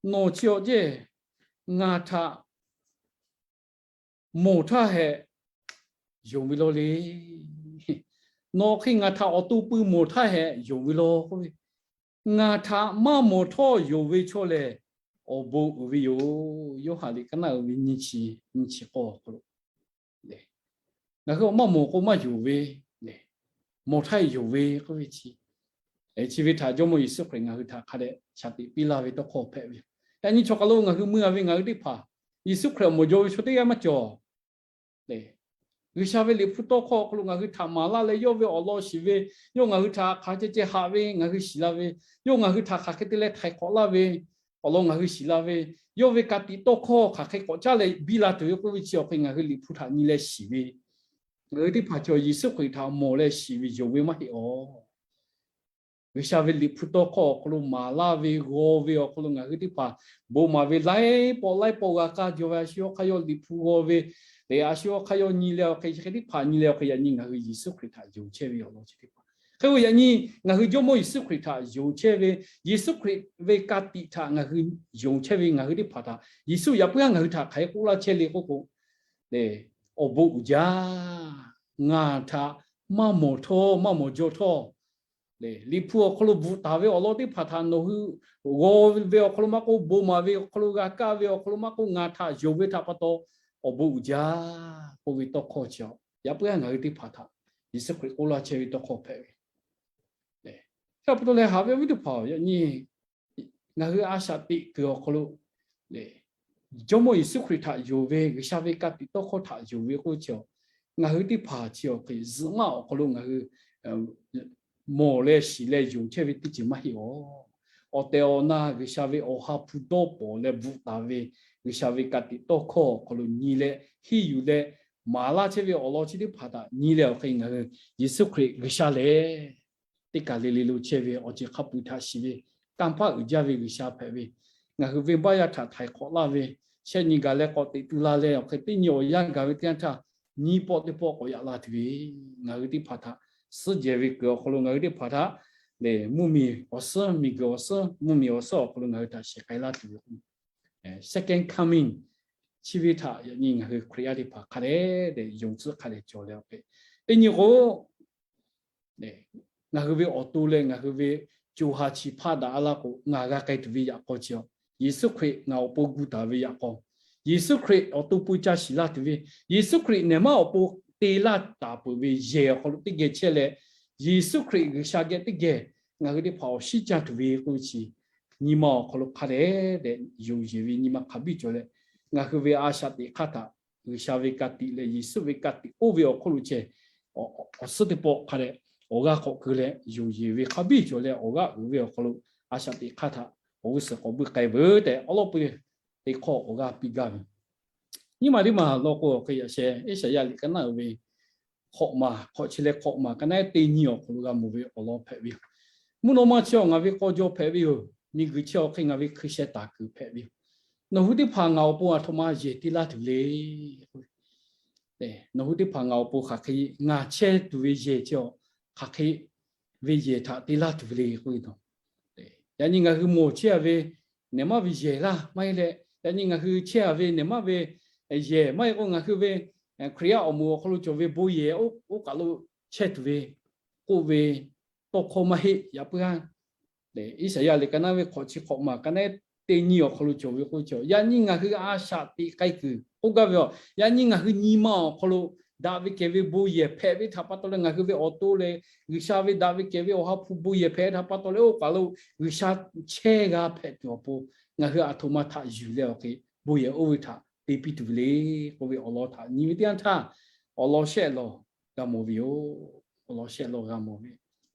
nawˬ chi awˬ jehˇ ngaˬ htaꞈ mawˬ htaˇ hehꞈ yonˍ ve law le. Nawˬ hk'e ngaˬ htaꞈ awˬ to pui mawˬ htaˇ hehꞈ yonˍ ve law k'oˆ ve, ngaˬ htaꞈ maˇ mawˬ htawˇ yonˍ ve chaw lehˬ, awˬ bon uiˍ ve yoˬ. Yoˇhanˬ liꞈ ka naˆ uiˍ ve nyiˇ chi, nyiˇ chi k'awˇ awˬ hk'aw lo le. Ngaˬ hui awˬ maˇ mawˬ k'o maˇ yonˍ ve, mawˬ htaˇ yonˍ ve k'oˆ ve chi, chi ve htaꞈ Jawˇmawˇ Yeˍsuˆ Hkriꞈ ngaˬ hui htaꞈ hk'a dehꞈ shaˍ tiꞈ piˇ laˇ ve tawˇ hkawˇ hpehꞈ ve yoˬ. Yaꞈ nyi chaw hk'aˬ lo ngaˬ hui mui a ve ngaˬ hui teˇ hpaˍ, Yeˍsuˆ Hkriꞈ awˬ mawˬ jaw ve chaw teˇ g'aˇ maˇ cawˬ. G'uiˬsha ve Liꞈ hpu tawˇ hkawˇ awˬ hk'aw lo ngaˬ hui htaꞈ maˍ laˇ leh, yawˇ ve awˬ lawn shiˍ ve, yawˇ ngaˬ hui htaꞈ hk'aˬ ceh ceh haꞈ ve ngaˬ hui shiˍ la ve, yawˇ ngaˬ hui htaꞈ hk'aˬ hk'e te leh htaiˍ hk'awꞈ laˇ ve awˬ lawn ngaˬ hui shiˍ la ve, yawˇ ve ka tiꞈ tawˇ hkawˇ hk'aˬ hk'e k'awꞈ caˉ leh biˇ la tuˬ ve k'oˆ ve chi awˬ hk'e ngaˬ hui Liꞈ hpu htaꞈ nyi leh shiˍ ve, ngaˬ hui teˇ hpaˍ chaw Yeˍsuˆ Hkriꞈ htaꞈ mawˬ leh shiˍ ve yonˍ ve maˇ heˆ awˬ. G'uiˬsha ve Liꞈ hpu tawˇ hkawˇ awˬ hk'aw lo maˍ laˇ ve g'aw ve awˬ hk'aw lo ngaˬ hui teˇ hpaˍ bon maˍ ve laiˉ pawˆ laiˉ pawˆ g'a kaˇ jaw ve, a shu yawˇ hk'aˇ yawˇ Liꞈ hpu g'aw ve, leh a shu yawˇ hk'aˇ yawˇ nyi leh awˬ hk'e chi hk'e teˇ hpaˍ nyi leh awˬ hk'e yaꞈ nyi ngaˬ hui Yeˍsuˆ Hkriꞈ htaꞈ yonˍ chehˇ ve awˬ lawn chi teˇ hpaˍ. Hk'e k'o yaꞈ nyi ngaˬ hui Jawˇmawˇ Yeˍsuˆ Hkriꞈ htaꞈ yonˍ chehˇ ve, Yeˍsuˆ Hkriꞈ ve ka tiꞈ htaꞈ ngaˬ hui yonˍ chehˇ ve ngaˬ hui teˇ hpaˍ htaꞈ Yeˍsuˆ yaꞈ puiˉ haˉ ngaˬ hui htaꞈ hk'aˬ hk'e k'oˆ laˇ chehˇ le k'oˆ k'o, awˬ bon uiˍ jaˇ. Ngaˬ htaꞈ maˇ mawˬ htawˇ, maˇ mawˬ jaw htawˇ, Liꞈ hpu awˬ hk'aw lo bvuhꞈ taˍ ve awˬ lawn teˇ hpaˍ htaꞈ nawˬ hui g'aw ve awˬ hk'aw lo maˇ k'oˆ, bon maˍ ve awˬ hk'aw lo g'a kaˇ ve awˬ hk'aw lo maˇ k'oˆ, ngaˬ htaꞈ yonˍ ve htaꞈ pa taw awˬ bon uiˍ jaˇ k'oˆ ve tawˇ hkawˇ chi yaꞈ puiˉ haˉ ngaˬ hui teˇ hpaˍ htaꞈ Yeˍsuˆ Hkriꞈ k'oˆ laˇ chehˇ ve tawˇ hkawˇ hpehꞈ ve. Chi pa taw leh haꞈ ve awˬ viˉ teˇ hpaˍ, yaꞈ nyi ngaˬ hui a shaꞈ teꞈ kuiˬ awˬ hk'aw lo Jawˇmawˇ Yeˍsuˆ Hkriꞈ htaꞈ yonˍ ve, G'uiˬsha ve ka tiꞈ tawˇ hkawˇ htaꞈ yonˍ ve k'oˆ ve chi, ngaˬ hui teˇ hpaˍ chi awˬ hk'e zuhꞈ maˆ awˬ hk'aw lo ngaˬ hui mawˬ leh shiˍ leh yonˍ chehˇ ve teˇ ceuˬ maˇ heˆ awˬ. Awˬ tehˬ awˬ na G'uiˬsha ve awˬ ha hpu dawˇ pawˍ leh bvuhꞈ taˍ ve G'uiˬsha ve ka tiꞈ tawˇ hkawˇ awˬ hk'aw lo nyi leh henˇ yuˬ leh maˍ laˇ chehˇ ve awˬ lawn chi teˇ hpaˍ htaꞈ nyi leh awˬ hk'e ngaˬ hui Yeˍsuˆ Hkriꞈ G'uiˬsha lehˬ teˇ kaˬ le le lo chehˇ ve awˬ ceuˬ hk'a peu-eˬ htaꞈ shiˍ ve kanˇ paˆ uiˍ jaˇ ve G'uiˬsha hpehꞈ ve, ngaˬ hui venˇbaˆ yaˇ htaꞈ htaiˍ hk'awꞈ laˇ ve, shehˆ nyi gaˬ leh k'awꞈ teꞈ tu la leh awˬ hk'e teˇ nyi awˬ yanˇ gaˬ ve teˇ yanˇ htaˇ, nyiˇ pawˆ teˇ pawˆ k'awꞈ yaꞈ la tuˬ ve, ngaˬ hui teˇ hpaˍ htaꞈ suhˉ jehˬ ve kuiˬ awˬ hk'aw lo ngaˬ hui teˇ hpaˍ htaꞈ lehˬ mvuhˇmiˬ awˬ suhˉ, miˬguiˬ awˬ suhˉ, mvuhˇmiˬ awˬ suhˉ awˬ hk'aw lo ngaˬ hui htaꞈ shehˍ k'ai laˇ tuˬ ve k'o, second coming chi ve htaꞈ yaꞈ nyi ngaˬ hui Hkriꞈ yaˇ teˇ hpaˍ hk'a dehꞈ yonˍ tcuhˉ hk'a dehꞈ cawˬ leh awˬ hk'e, teˇ nyi k'o, ngaˬ hui ve awˬ to leh ngaˬ hui ve co ha chi hpaˇ daꞈ a laˇ k'o, ngaˬ g'a k'ai tuˬ ve yaꞈ k'aw chi, Yeˍsuˆ Hkriꞈ ngaˬ awˬ pon gu taˍ ve yaꞈ k'aw, Yeˍsuˆ Hkriꞈ awˬ to pon ca shiˍ laˇ tuˬ ve, Yeˍsuˆ Hkriꞈ nehˬ maˇ awˬ pon te laˇ taˍ peuˬ ve yehˬ awˬ hk'aw lo teˇ geh chehˇ leh, Yeˍsuˆ Hkriꞈ G'uiˬsha geh teˇ geh ngaˬ hui teˇ hpaˍ awˬ shinˉ caˇ tuˬ ve k'oˆ ve chi, nyi ma awˬ hk'aw lo hk'a dehꞈ dehꞈ yonˍ yeˬ ve nyi ma hk'a biˇ cawˬ leh, ngaˬ hui ve a shaꞈ teꞈ hk'aˇ htaꞈ G'uiˬsha ve ka tiꞈ leh Yeˍsuˆ ve ka tiꞈ oˇ ve awˬ hk'oˆ lo ceh, awˬ suhˉ teˇ pawˆ hk'a dehꞈ awˬ g'aˇ k'awꞈ keu leh yonˍ yeˬ ve hk'a biˇ cawˬ leh awˬ g'aˇ uiˍ ve awˬ hk'aw lo a shaꞈ teꞈ hk'aˇ htaꞈ awˬ g'uˇ suhˍ k'awꞈ buiˇ k'ai veuˬ tehꞈ awˉ lawˉ peu teˇ hkawˇ awˬ g'aˇ piˇ gaˇ ve. Nyiˇ maˬ teˇ maˬ law k'o, awˬ hk'e yaꞈ sheh Iˉsaˍyaˆ liꞈ ka naˉ uiˍ ve hkawꞈ maˬ, hkawꞈ chi leh hkawꞈ maˬ ka naˉ teˇ nyi awˬ hk'aw lo g'a mawˬ ve awˬ lawn hpehꞈ ve yoˬ. Mvuhˇ naw ma chi awˬ ngaˬ ve k'aw jaw hpehꞈ ve yoˬ. Miˬguiˬ chi awˬ hk'e ngaˬ ve hkui sheh taˍ kuiˬ hpehꞈ ve yoˬ. Nawˬ hui teˇ hpaˍ ngaˬ awˬ pon aˬ htoꞈ ma yehˬ te laˇ tuˬ le. Nawˬ hui teˇ hpaˍ ngaˬ awˬ pon hk'aˬ hk'e, ngaˬ chehˇ tuˬ ve yehˬ chi hk'aˬ hk'e ve yehˬ htaꞈ te laˇ tuˬ le k'oˆ ve yoˬ. Yaꞈ nyi ngaˬ hui mawˬ chehˇ a ve nehˬ maˇ ve yehˬ laˇ maˇ heˆ leh, yaꞈ nyi ngaˬ hui chehˇ a ve nehˬ maˇ ve yehˬ maˇ heˆ k'o, ngaˬ hui ve Hkriꞈ yaˇ awˬ moˍ awˬ hk'aw lo cawˬ ve bon yehˬ oˇ kaˬ lo chehˇ tuˬ ve k'oˆ ve tawˇ hkawˇ maˇ heˆ. Yaꞈ puiˉ haˉ Iˉsaˍyaˆ liꞈ ka naˉ ve hkawꞈ chi hkawꞈ maˬ ka naˉ teˇ nyi awˬ hk'aw lo cawˬ ve k'oˆ ve, yaꞈ nyi ngaˬ hui a shaꞈ teꞈ k'ai kuiˬ k'oˆ gaˇ ve yoˬ. Yaꞈ nyi ngaˬ hui nyi ma awˬ hk'aw lo daꞈ ve kehˬ ve bon yehˬ hpehꞈ ve htaꞈ pa taw leh, ngaˬ hui ve awˬ to leh G'uiˬsha ve daꞈ ve kehˬ ve awˬ ha hpu bon yehˬ hpehꞈ ve htaꞈ pa taw leh, oˇ kaˬ lo G'uiˬsha chehˇ g'a hpehꞈ tuˬ awˬ pon ngaˬ hui aˬ htoꞈ ma htaꞈ yuˬ leh awˬ hk'e bon yehˬ oˇ ve htaꞈ te piˇ tuˬ ve le k'oˆ ve awˬ lawn htaꞈ nyi ve teˇ yanˇ htaˇ, awˬ lawn shehˆ law g'a mawˬ ve yoˬ. Awˬ lawn shehˆ law g'a mawˬ ve,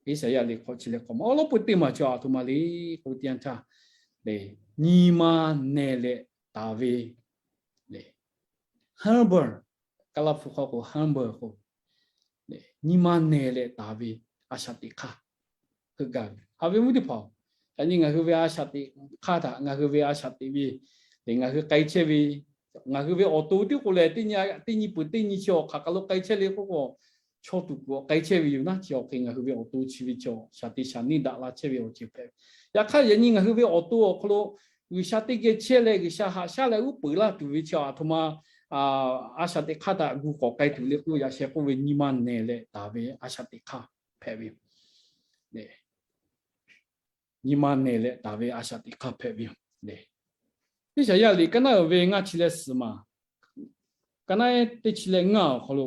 Iˉsaˍyaˆ liꞈ hkawꞈ chi leh hk'awꞈ maˬ awˉ lawˉ peu teˇ maˬ chi aˬ htoꞈ ma le k'oˆ ve teˇ yanˇ htaˇ, nyi ma nehˬ leh taˍ ve humble, Kaˇlaˇ hpu hk'aw k'o humble k'o, nyi ma nehˬ leh taˍ ve a shaꞈ teꞈ hk'aˇ heuˆ gaˇ ve. Haꞈ ve mvuhˇ teˇ hpaˍ-oˬ, yaꞈ nyi ngaˬ hui ve a shaꞈ teꞈ hk'aˇ htaꞈ ngaˬ hui ve a shaꞈ teꞈ ve, ngaˬ hui k'ai chehˇ ve, ngaˬ hui ve awˬ to tiˉ k'o lehˬ, teˇ nyi peuˬ teˇ nyi chi awˬ hk'aˬ kaˬ lo k'ai chehˇ le k'oˆ k'o, chaw tuˬ kuiˬ awˬ k'ai chehˇ ve yoˬ naˉ. Chi awˬ hk'e ngaˬ hui ve awˬ to chi ve chi shaˍ te shaˍ neˇ daꞈ la chehˇ ve awˬ ceuˬ hpehꞈ ve. Yaꞈ hk'aˇ yaꞈ nyi ngaˬ hui ve awˬ to awˬ hk'aw lo G'uiˬsha teˇ geh chehˇ leh G'uiˬsha haꞈ shaˉ leh uˉ peunˍ laˇ tuˬ ve chi aˬ htoꞈ ma a shaꞈ teꞈ hk'aˇ htaꞈ gu k'awꞈ k'ai tuˬ le k'oˆ, yaꞈ sheh k'oˆ ve nyi ma nehˬ leh taˍ ve a shaꞈ teꞈ hk'aˇ hpehꞈ ve yoˬ. Nyi ma nehˬ leh taˍ ve a shaꞈ teꞈ hk'aˇ hpehꞈ ve yoˬ. Iˉsaˍyaˆ liꞈ ka naˉ uiˍ ve ngaˇ chi leh suhˍ maˬ, ka naˉ teˇ chi leh ngaˇ awˬ hk'aw lo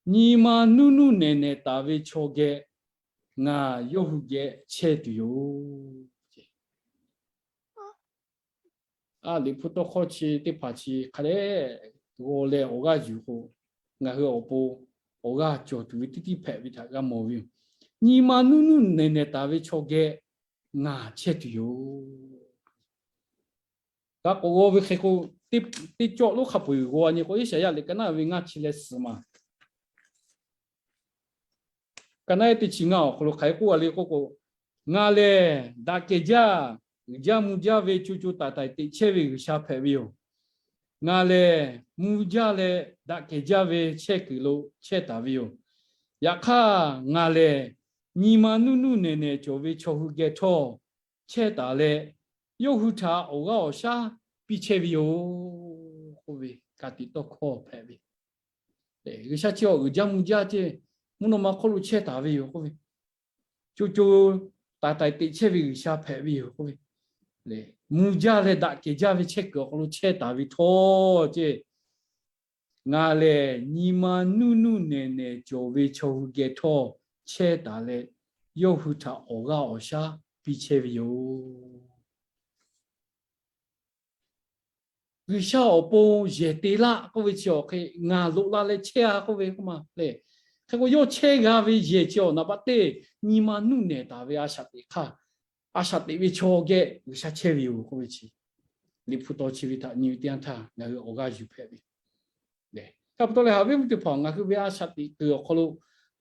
nyi ma nuˇ nuˇ nehˬ nehˬ taˍ ve chaw geh ngaˬ yawˇ hui geh chehˇ tuˬ yoˬ. A, Liꞈ hpu tawˇ hkawˇ chi teˇ hpaˍ chi hk'a dehꞈ g'aw leh awˬ g'aˇ yuˬ k'o, ngaˬ hui awˬ pon awˬ g'aˇ cawˬ tuˬ ve tiˉ tiˉ hpehꞈ ve htaꞈ g'a mawˬ ve yoˬ. Nyi ma nuˇ nuˇ nehˬ nehˬ taˍ ve chaw geh ngaˬ chehˇ tuˬ yoˬ. Kaꞈ k'awꞈ g'aw ve hk'e k'o, teˇ cawˇ lonˉ hk'a peu-eˬ g'aw nyi k'o, Iˉsaˍyaˆ liꞈ ka naˆ ve ngaˇ chi leh suhˍ maˬ, ka naˆ ehˉ teˇ chi ngaˇ awˬ hk'aw lo hk'aˬ hk'e k'oˆ a le k'oˆ k'o, Ngaˬ lehˬ daꞈ kehˬ jaˇ, uiˍ jaˇ mvuh jaˇ ve co co taiˍ taiˍ teꞈ chehˇ ve G'uiˬsha hpehꞈ ve yoˬ. Ngaˬ lehˬ mvuh jaˇ leh daꞈ kehˬ jaˇ ve chehˇ kuiˬ lo chehˇ taˍ ve yoˬ. Yaꞈ hk'aˇ, ngaˬ lehˬ nyi ma nuˇ nuˇ nehˬ nehˬ cawˬ ve chaw hui geh htawˇ chehˇ taˍ leh, yawˇ hui htaꞈ awˬ g'aˇ awˬ shaˉ piˇ chehˇ ve yoˬ k'oˆ ve ka tiꞈ tawˇ hkawˇ hpehꞈ ve. G'uiˬsha chi awˬ uiˍ jaˇ mvuh jaˇ ceˇ, mvuhˇ naw ma hk'oˆ lo chehˇ taˍ ve yoˬ k'oˆ ve, co co taiˍ taiˍ teꞈ chehˇ ve G'uiˬsha hpehꞈ ve yoˬ k'oˆ ve, mvuh jaˇ leh daꞈ kehˬ jaˇ ve chehˇ kuiˬ awˬ hk'aw lo chehˇ taˍ ve htawˇ ceˇ, ngaˬ lehˬ nyi ma nuˇ nuˇ nehˬ nehˬ cawˬ ve chaw hui geh htawˇ chehˇ taˍ leh, yawˇ hui htaꞈ awˬ g'aˇ awˬ shaˉ piˇ chehˇ ve yoˬ. G'uiˬsha awˬ pon yehˬ te laˆ k'oˆ ve chi awˬ hk'e, ngaˬ loꞈ la leh chehˇ a k'oˆ ve k'oˆ ma le. Hk'e k'o, yawˇ chehˇ g'a ve yehˬ chi awˬ naˍ baˆ teˇ nyi ma nuˇ nehˬ taˍ ve a shaꞈ teꞈ hk'aˇ, a shaꞈ teꞈ ve chaw geh G'uiˬsha chehˇ ve yoˬ k'oˆ ve chi, Liꞈ hpu taw chi ve htaꞈ nyi ve teˇ yanˇ htaˇ ngaˬ hui awˬ g'aˇ yuˬ hpehꞈ ve. Hk'a pa taw leh, haꞈ ve mvuhˇ teˇ hpaˍ ngaˬ hui ve a shaꞈ teꞈ kuiˬ awˬ hk'aw lo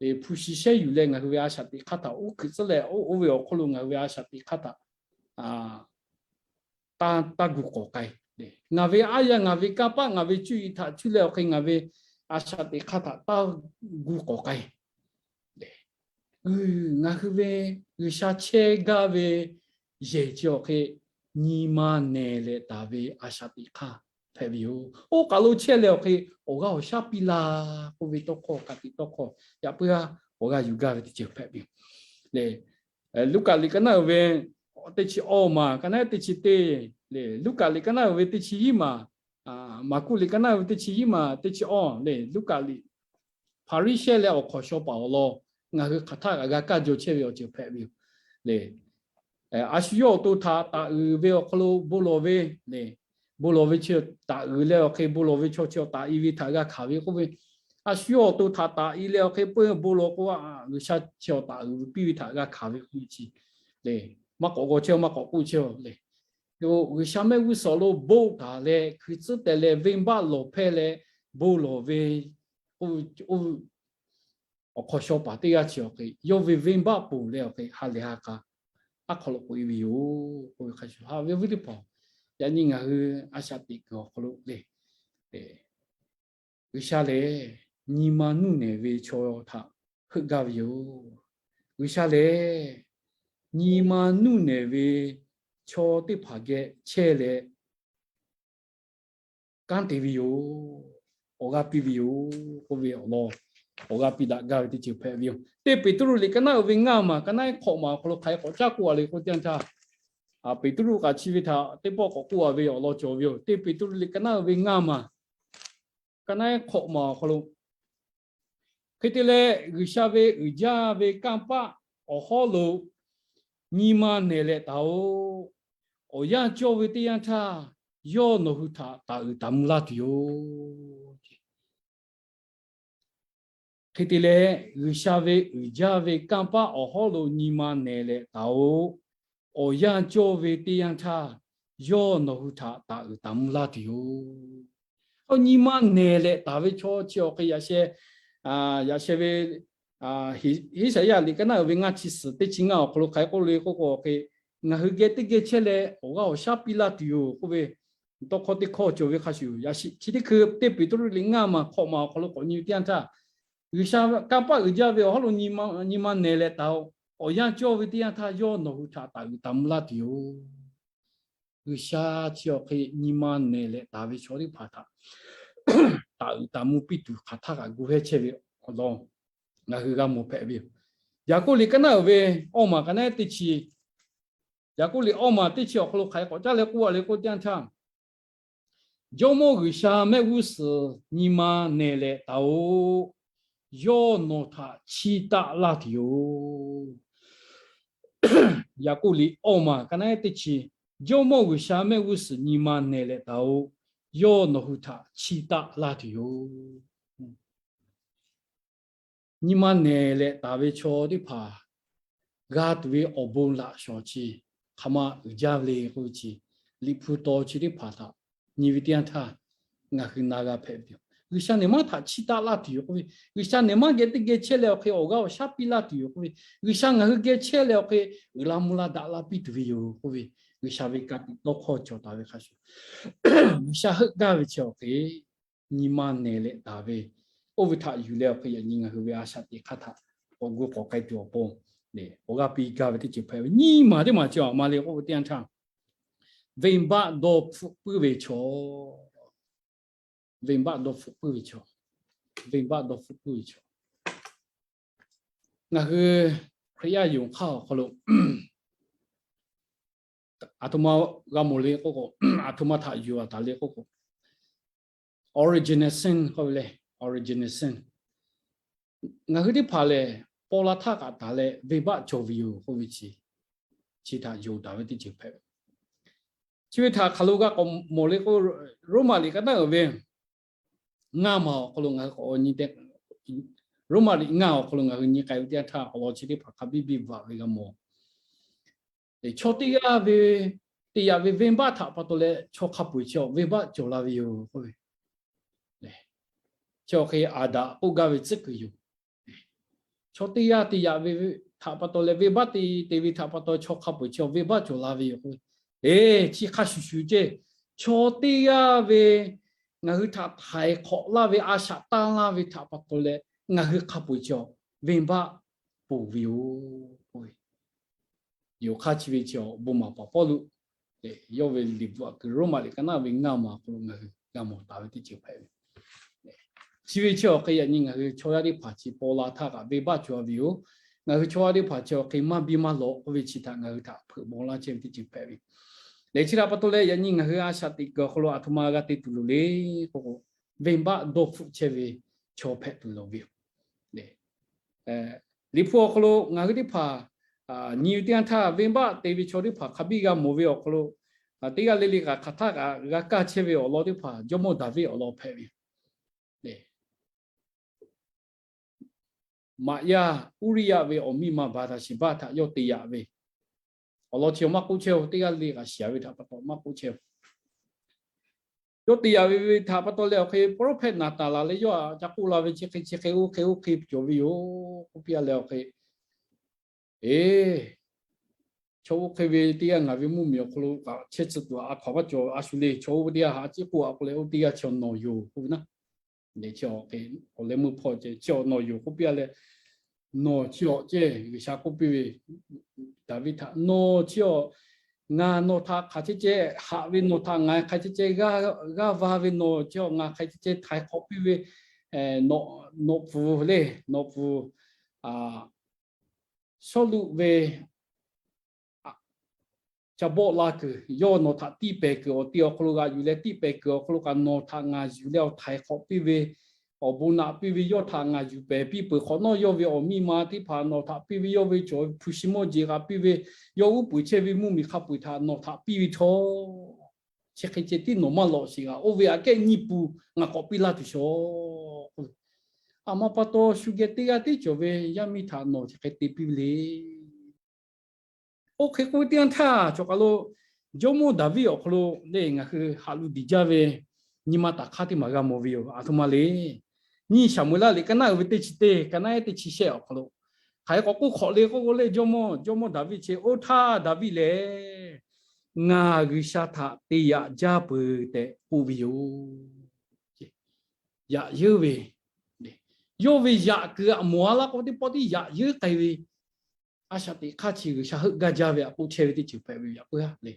hpu shi shehˉ yuˬ leh ngaˬ hui ve a shaꞈ teꞈ hk'aˇ htaꞈ oˉ hkuiꞈ tcuhˉ leh oˇ ve awˬ hk'aw lo ngaˬ hui ve a shaꞈ teꞈ hk'aˇ htaꞈ taˇ gu k'awꞈ k'ai. Ngaˬ ve aˉ yaˇ, ngaˬ ve kanˇ paˆ, ngaˬ ve cuˇ yiˍ htaꞈ cuˇ leh awˬ hk'e ngaˬ ve a shaꞈ teꞈ hk'aˇ htaꞈ taˇ gu k'awꞈ k'ai. Ngaˬ hui ve G'uiˬsha chehˇ gaˇ ve yehˬ chi awˬ hk'e nyi ma nehˬ leh taˍ ve a shaꞈ teꞈ hk'aˇ hpehꞈ ve yoˬ. Oˇ kaˬ lo chehˇ leh awˬ hk'e awˬ g'aˇ awˬ shaˉ piˇ la k'oˆ ve tawˇ hkawˇ ka tiꞈ tawˇ hkawˇ yaꞈ puiˉ a awˬ g'aˇ yuˬ gaˇ ve teˇ ceuˬ hpehꞈ ve yoˬ. Luˉkaꞈ liꞈ ka naˆ uiˍ ve teˇ chi awˇ maˬ, ka naˆ teˇ chi teˇ le, Luˉkaꞈ liꞈ ka naˆ uiˍ ve teˇ chi hiˉ maˬ, Maˍkuˆ liꞈ ka naˆ uiˍ ve teˇ chi hiˉ maˬ teˇ chi awˇ le, Luˉkaꞈ liꞈ Hpaˍriˍsehˇ leh awˬ hk'awꞈ shaw paˍ awˬ lawn ngaˬ hui hk'aˬ htaˆ kaꞈ g'a kaˇ jaw chehˇ ve awˬ ceuˬ hpehꞈ ve yoˬ le. A shu yawˇ awˬ to htaꞈ taˍ uiˍ ve awˬ hk'aw lo bon lawˬ ve le, bon lawˬ ve chi taˍ uiˍ leh awˬ hk'e bon lawˬ ve chaw chi awˬ taˍ i ve htaꞈ g'a hkanˍ ve k'oˆ ve, a shu yawˇ awˬ to htaꞈ taˍ i leh awˬ hk'e peuˇ bon lawˬ k'o, G'uiˬsha chi awˬ taˍ uiˍ piˇ ve htaꞈ g'a hkanˍ ve k'oˆ ve chi le, maˇ k'awꞈ g'aw chehˇ, maˇ k'awꞈ k'oˆ chehˇ le. G'uiˬsha mehˆ g'uˇ suhˍ lo bon taˍ leh hkui tcuhˉ teh leh venˇbaˆ lawˬ hpehˇ leh bon lawˬ ve awˬ hk'awꞈ shaw paˍ teˇ g'aˇ chi awˬ hk'e yawˇ ve venˇbaˆ ponˬ leh awˬ hk'e ha lehˬ ha k'a aˉ hk'aw lo k'oꞈ e ve yoˬ k'oˆ ve hk'a shuˍ, haꞈ ve awˬ viˉ teˇ hpaˍ, yaꞈ nyi ngaˬ hui a shaꞈ teꞈ kuiˬ awˬ hk'aw lo le, G'uiˬsha lehˬ nyi ma nuˇ nehˬ ve chaw htaꞈ heuˆ gaˇ ve yoˬ. G'uiˬsha lehˬ nyi ma nuˇ nehˬ ve chaw teˇ hpaˍ geh chehˇ leh kanˉ te ve yoˬ. Awˬ g'aˇ piˇ ve yoˬ k'oˆ ve awˬ lawn, awˬ g'aˇ piˇ daꞈ gaˇ ve teˇ ceuˬ hpehꞈ ve yoˬ. Teˇ Peˍtruˆ liꞈ ka naˆ uiˍ ve ngaˇ maˬ, ka naˆ ehˉ hk'awꞈ maˬ awˬ hk'aw lo hk'aˬ hk'e k'awꞈ caˉ k'oˆ a le k'oˆ teˇ yanˇ htaˇ, Peˍtruˆ kaꞈ chi ve htaꞈ teˇ pawˆ k'awꞈ k'oˆ a ve awˬ lawn cawˬ ve yoˬ. Teˇ Peˍtruˆ liꞈ ka naˆ uiˍ ve ngaˇ maˬ, ka naˆ ehˉ hk'awꞈ maˬ awˬ hk'aw lo, hk'e te leh G'uiˬsha ve uiˍ jaˇ ve kanˇ paˆ awˬ hawˉ lo nyi ma nehˬ leh taˍ-oꞈ. Awˬ yanˇ cawˇ ve teˇ yanˇ htaˇ, yawˇ nawˬ hui htaꞈ taˍ uiˍ taˍ mvuh laˇ tuˬ yoˬ. Hk'e te leh, G'uiˬsha ve uiˍ jaˇ ve kanˇ paˆ awˬ hawˉ lo nyi ma nehˬ leh taˍ-oꞈ. Awˬ yanˇ cawˇ ve teˇ yanˇ htaˇ, yawˇ nawˬ hui htaꞈ taˍ uiˍ taˍ mvuh laˇ tuˬ yoˬ. Nyi ma nehˬ leh taˍ ve chaw chi awˬ hk'e yaꞈ sheh, yaꞈ sheh ve Heˉsaˍyaˆ liꞈ ka naˆ uiˍ ve ngaˇ chi suhˍ teˇ chi ngaˇ awˬ hk'aw lo hk'aˬ hk'e k'oˆ le k'oˆ k'o, hk'e ngaˬ hui geh teˇ geh chehˇ leh awˬ g'aˇ awˬ shaˉ piˇ laˇ tuˬ yoˬ k'oˆ ve, tawˇ hkawˇ teˇ hkawˇ cawˬ ve hk'a shuˍ, yaꞈ shi chi teˇ hkui teˇ Peˍtruˆ liꞈ ngaˇ maˬ hk'awꞈ maˬ awˬ hk'aw lo k'awꞈ nyi ve teˇ yanˇ htaˇ, G'uiˬsha kanˇ paˆ uiˍ jaˇ ve awˬ hawˉ lo nyi ma nehˬ leh taˍ-oꞈ. Awˬ yanˇ cawˇ ve teˇ yanˇ htaˇ yawˇ nawˬ hui htaꞈ taˍ uiˍ taˍ mvuh laˇ tuˬ yoˬ. G'uiˬsha chi awˬ hk'e nyi ma nehˬ leh taˍ ve chaw teˇ hpaˍ htaꞈ taˍ uiˍ taˍ mvuh piˇ tuˬ hk'aˬ htaˇ kaꞈ gu hehˇ chehˇ ve awˬ lawn ngaˬ hui g'a mawˬ hpehꞈ ve yoˬ. Yaˍkoˆ liꞈ ka naˆ uiˍ ve awˇ maˬ ka naˆ ehˉ teˇ chi, Yaˍkoˆ liꞈ awˇ maˬ teˇ chi awˬ hk'aw lo hk'aˬ hk'e k'awꞈ caˉ leh k'oˆ a le k'oˆ teˇ yanˇ htaˇ, Jawˇmawˇ G'uiˬsha mehˆ g'uˇ suhˍ nyi ma nehˬ leh taˍ-oꞈ. yawˇ nawˬ htaꞈ chiˇ taˆ laˇ tuˬ yoˬ. Yaˍkoˆ liꞈ awˇ maˬ ka naˉ teˇ chi, Jawˇmawˇ G'uiˬsha mehˆ g'uˇ suhˍ nyi ma nehˬ leh taˍ-oꞈ. Yawˇ nawˬ hui htaꞈ chiˇ taˆ laˇ tuˬ yoˬ. Nyi ma nehˬ leh taˍ ve chaw teˇ hpaˍ g'a tuˬ ve awˬ bon laꞈ shawˍ chi hk'aˬ ma uiˍ jaˇ ve le k'oˆ ve chi, Liꞈ hpu taw chi teˇ hpaˍ htaꞈ nyi ve teˇ yanˇ htaˇ ngaˬ hui na g'a hpehꞈ ve yoˬ. G'uiˬsha nehˬ maˇ htaꞈ chiˇ taˆ laˇ tuˬ yoˬ k'oˆ ve, G'uiˬsha nehˬ maˇ geh teˇ geh chehˇ leh awˬ hk'e awˬ g'aˇ awˬ shaˉ piˇ laˇ tuˬ yoˬ k'oˆ ve, G'uiˬsha ngaˬ hui geh chehˇ leh awˬ hk'e uiˍ la mvuh la daꞈ la piˇ tuˬ ve yoˬ k'oˆ ve, G'uiˬsha ve ka tiꞈ tawˇ hkawˇ cawˬ taˍ ve hk'a shuˍ, G'uiˬsha heuˆ gaˇ ve chi awˬ hk'e nyi ma nehˬ leh taˍ ve, oˇ ve htaꞈ yuˬ leh awˬ hk'e yaꞈ nyi ngaˬ hui ve a shaꞈ teꞈ hk'aˇ htaꞈ k'awꞈ gu k'awꞈ k'ai tuˬ awˬ pon, awˬ g'aˇ piˇ gaˇ ve teˇ ceuˬ hpehꞈ ve. Nyiˇ maˬ teˇ maˬ chi a ma le k'oˆ ve teˇ yanˇ htaˇ, venˇbaˆ dawˇ hpfuhˆ puiˉ ve chaw, venˇbaˆ dawˇ hpfuhˆ puiˉ ve chaw, venˇbaˆ dawˇ hpfuhˆ puiˉ ve chaw. Ngaˬ hui Hkriꞈ yaˇ yonˍ hk'aˇ awˬ hk'aw lo aˬ htoꞈ ma g'a mawˬ le k'oˆ k'o, aˬ htoꞈ ma htaꞈ yuˬ a taˍ le k'oˆ k'o, origination k'oˆ ve le, origination. Ngaˬ hui teˇ hpaˍ lehˬ paw la htaˇ kaꞈ taˍ leh venˇbaˆ cawˬ ve yoˬ k'oˆ ve chi, chi htaꞈ yonˍ taˍ ve teˇ ceuˬ hpehꞈ ve. Chi ve htaꞈ hk'aˬ lo g'a k'awꞈ mawˬ le k'o, Roˉmaꞈ liꞈ ka naˉ uiˍ ve ngaˇ maˬ awˬ hk'aw lo ngaˬ hui k'awꞈ nyi te, Roˉmaꞈ liꞈ ngaˇ awˬ hk'aw lo ngaˬ hui nyi k'ai ve teˇ yanˇ htaˇ awˬ lawn chi teˇ hpaˍ hk'a biˇ biˇ bvuhꞈ ve g'a mawˬ. Chaw teˇ g'aˇ ve te yaꞈ ve venˇbaˆ htaꞈ pa taw leh chaw hk'a peu-eˬ chi venˇbaˆ cawˬ la ve yoˬ k'oˆ ve, chi awˬ hk'e Aˍdanˍ k'oˆ gaˇ ve tcuhˉ kuiˬ yoˬ. Chaw teˇ g'aˇ te yaꞈ ve htaꞈ pa taw leh venˇbaˆ te te ve htaꞈ pa taw chaw hk'a peu-eˬ chi venˇbaˆ cawˬ la ve yoˬ k'oˆ ve, eˬ, chi hk'a shuˍ shuˍ ceh, chaw teˇ g'aˇ ve ngaˬ hui htaꞈ htaiˍ hk'awꞈ laˇ ve a shaꞈ tanˇ laˇ ve htaꞈ pa taw leh ngaˬ hui hk'a peu-eˬ chi venˇbaˆ ponˬ ve yoˬ. Yoˬ hk'aˇ chi ve chi awˬ bon maˍ paˍ Pawˇluꞈ yawˇ ve liꞈ bvuhꞈ kuiˬ Roˉmaꞈ liꞈ ka naˉ ve ngaˇ maˬ awˬ hk'aw lo ngaˬ hui g'a mawˬ taˍ ve teˇ ceuˬ hpehꞈ ve. Chi ve chi awˬ hk'e yaꞈ nyi ngaˬ hui chaw yaˇ teˇ hpaˍ chi paw la htaˇ kaꞈ venˇbaˆ cawˬ ve yoˬ. Ngaˬ hui chaw yaˇ teˇ hpaˍ chi awˬ hk'e maˇ biˇ maˇ lawꞈ k'oˆ ve chi htaꞈ ngaˬ hui htaꞈ hpeuꞈ maw laˇ chehˇ ve teˇ ceuˬ hpehꞈ ve. Lehˬ chi htaꞈ pa taw leh yaꞈ nyi ngaˬ hui a shaꞈ teꞈ kuiˬ awˬ hk'aw lo aˬ htoꞈ ma g'a te tuˬ loˍ le k'oˆ k'o, venˇbaˆ dawˇ hpfuhˆ chehˇ ve chaw hpehꞈ tuˬ loˍ ve yoˬ. Liꞈ hpu awˬ hk'aw lo ngaˬ hui teˇ hpaˍ nyi ve teˇ yanˇ htaˇ venˇbaˆ te ve chaw teˇ hpaˍ hk'a biˇ g'a mawˬ ve awˬ hk'aw lo, teˇ g'aˇ le le kaꞈ hk'aˬ htaˇ kaꞈ g'a kaˇ chehˇ ve awˬ lawn teˇ hpaˍ Jawˇmawˇ Daˍviˆ awˬ lawn hpehꞈ ve yoˬ. Maꞈ yaˇ Uˇriˇyaˆ ve awˬ miˇ ma Baˍtaˍsheˍbaˆ htaꞈ yawˇ te yaꞈ ve awˬ lawn chi maˇ k'oˆ chehˇ-oˬ. Teˇ g'aˇ le kaꞈ shiˍ ve htaꞈ pa taw maˇ k'oˆ chehˇ-oˬ. Yawˇ te yaꞈ ve htaꞈ pa taw leh awˬ hk'e prophet Naˍtanˍ laˬ leh yawˇ htaꞈ ca k'oˆ la ve chi hk'e chi hk'e oˇ hk'e oˇ hk'e cawˬ ve yoˬ k'oˆ piˇ-a leh awˬ hk'e, eˬ, chaw oˇ hk'e ve teˇ g'aˇ ngaˬ ve mvuhˇmiˬ awˬ hk'aw lo kaꞈ chehˇ tcuh tuˬ a hkaw maˇ cawˬ. A shu le chaw oˇ ve teˇ g'aˇ haꞈ ciˉ k'oˆ a k'oˆ leh oˇ teˇ g'aˇ chi nawˬ yoˬ k'oˆ ve naˉ. Chi awˬ hk'e awˬ leh meuˇ hpawˇ ceh chi nawˬ yoˬ k'oˆ piˇ-a leh, nawˬ chi awˬ ceh G'uiˬsha k'oˆ piˇ ve, Daˍviˆ htaꞈ nawˬ chi awˬ, ngaˬ nawˬ htaꞈ hk'aˬ ceh ceh haꞈ ve, nawˬ htaꞈ ngaˬ hk'aˬ ceh ceh g'aˇ va ve, nawˬ chi awˬ ngaˬ hk'aˬ ceh ceh htaiˍ hk'awꞈ piˇ ve, nawꞈ pfuhˍ le, nawꞈ pfuhˍ Sawˉluꞈ ve ca bawˆ la kuiˬ, yawˇ nawˬ htaꞈ tiˇ pehˍ kuiˬ awˬ ti awˬ hk'aw lo g'aꞈ yuˬ leh tiˇ pehˍ kuiˬ awˬ hk'aw lo kaꞈ nawˬ htaꞈ ngaˬ yuˬ leh awˬ htaiˍ hk'awꞈ piˇ ve, awˬ bon naꞈ piˇ ve, yawˇ htaꞈ ngaˬ yuˬ pehˍ piˇ peuˬ hk'awꞈ nawˉ, yawˇ ve awˬ miˇ ma teˇ hpaˍ nawˬ htaꞈ piˇ ve, yawˇ ve cawˬ hpu shi mawˇ jeˬ kaꞈ piˇ ve, yawˇ uˉ peunˍ chehˇ ve mvuhˇmiˬ hk'a peu-eˬ htaꞈ nawˬ htaꞈ piˇ ve chaw, chi hk'e ceh tiˉ nawˬ maˇ lawꞈ sheˍ g'a. Oˇ ve aꞈ kehˉ nyiˇ pun ngaˬ k'awꞈ piˇ laˇ tuˬ shaw. A ma pa taw shu geh teˇ g'aˇ tiˉ cawˬ ve yaˇ miˇ htaꞈ nawˬ chi hk'e te piˇ ve le. Oˇ hk'e k'oˆ ve teˇ yanˇ htaˇ, cawˬ kaˬ lo Jawˇmawˇ Daˍviˆ awˬ hk'aw lo le ngaˬ hui haꞈ lu diˍ jaˇ ve nyi ma taˍ hk'aˇ teˇ maˬ g'a mawˬ ve yoˬ. Aˬ htoꞈ ma le, nyiˇ Saˍmo-eˍlaˆ liꞈ ka naˉ uiˍ ve teˇ chi teˇ, ka naˉ ehˉ teˇ chi shehˆ awˬ hk'aw lo hk'aˬ hk'e k'awꞈ k'oˆ hk'awꞈ le k'oˆ k'o le, Jawˇmawˇ, Jawˇmawˇ Daˍviˆ chi oˇ htaˇ Daˍviˆ lehˬ, ngaˬ G'uiˬsha htaꞈ te yaꞈ jaˇ peuˬ tehꞈ k'oˆ ve yoˬ. Yaꞈ yeuˉ ve, yawˇ ve yaꞈ kuiˬ aꞈ mawˬ a laˇ k'o teˇ pawˆ tiˉ yaꞈ yeuˉ k'ai ve, a shaꞈ teꞈ hk'aˇ chi G'uiˬsha heuˆ gaˇ jaˇ ve aꞈ k'oˆ chehˇ ve teˇ ceuˬ hpehꞈ ve yoˬ. Yaꞈ puiˉ ha le,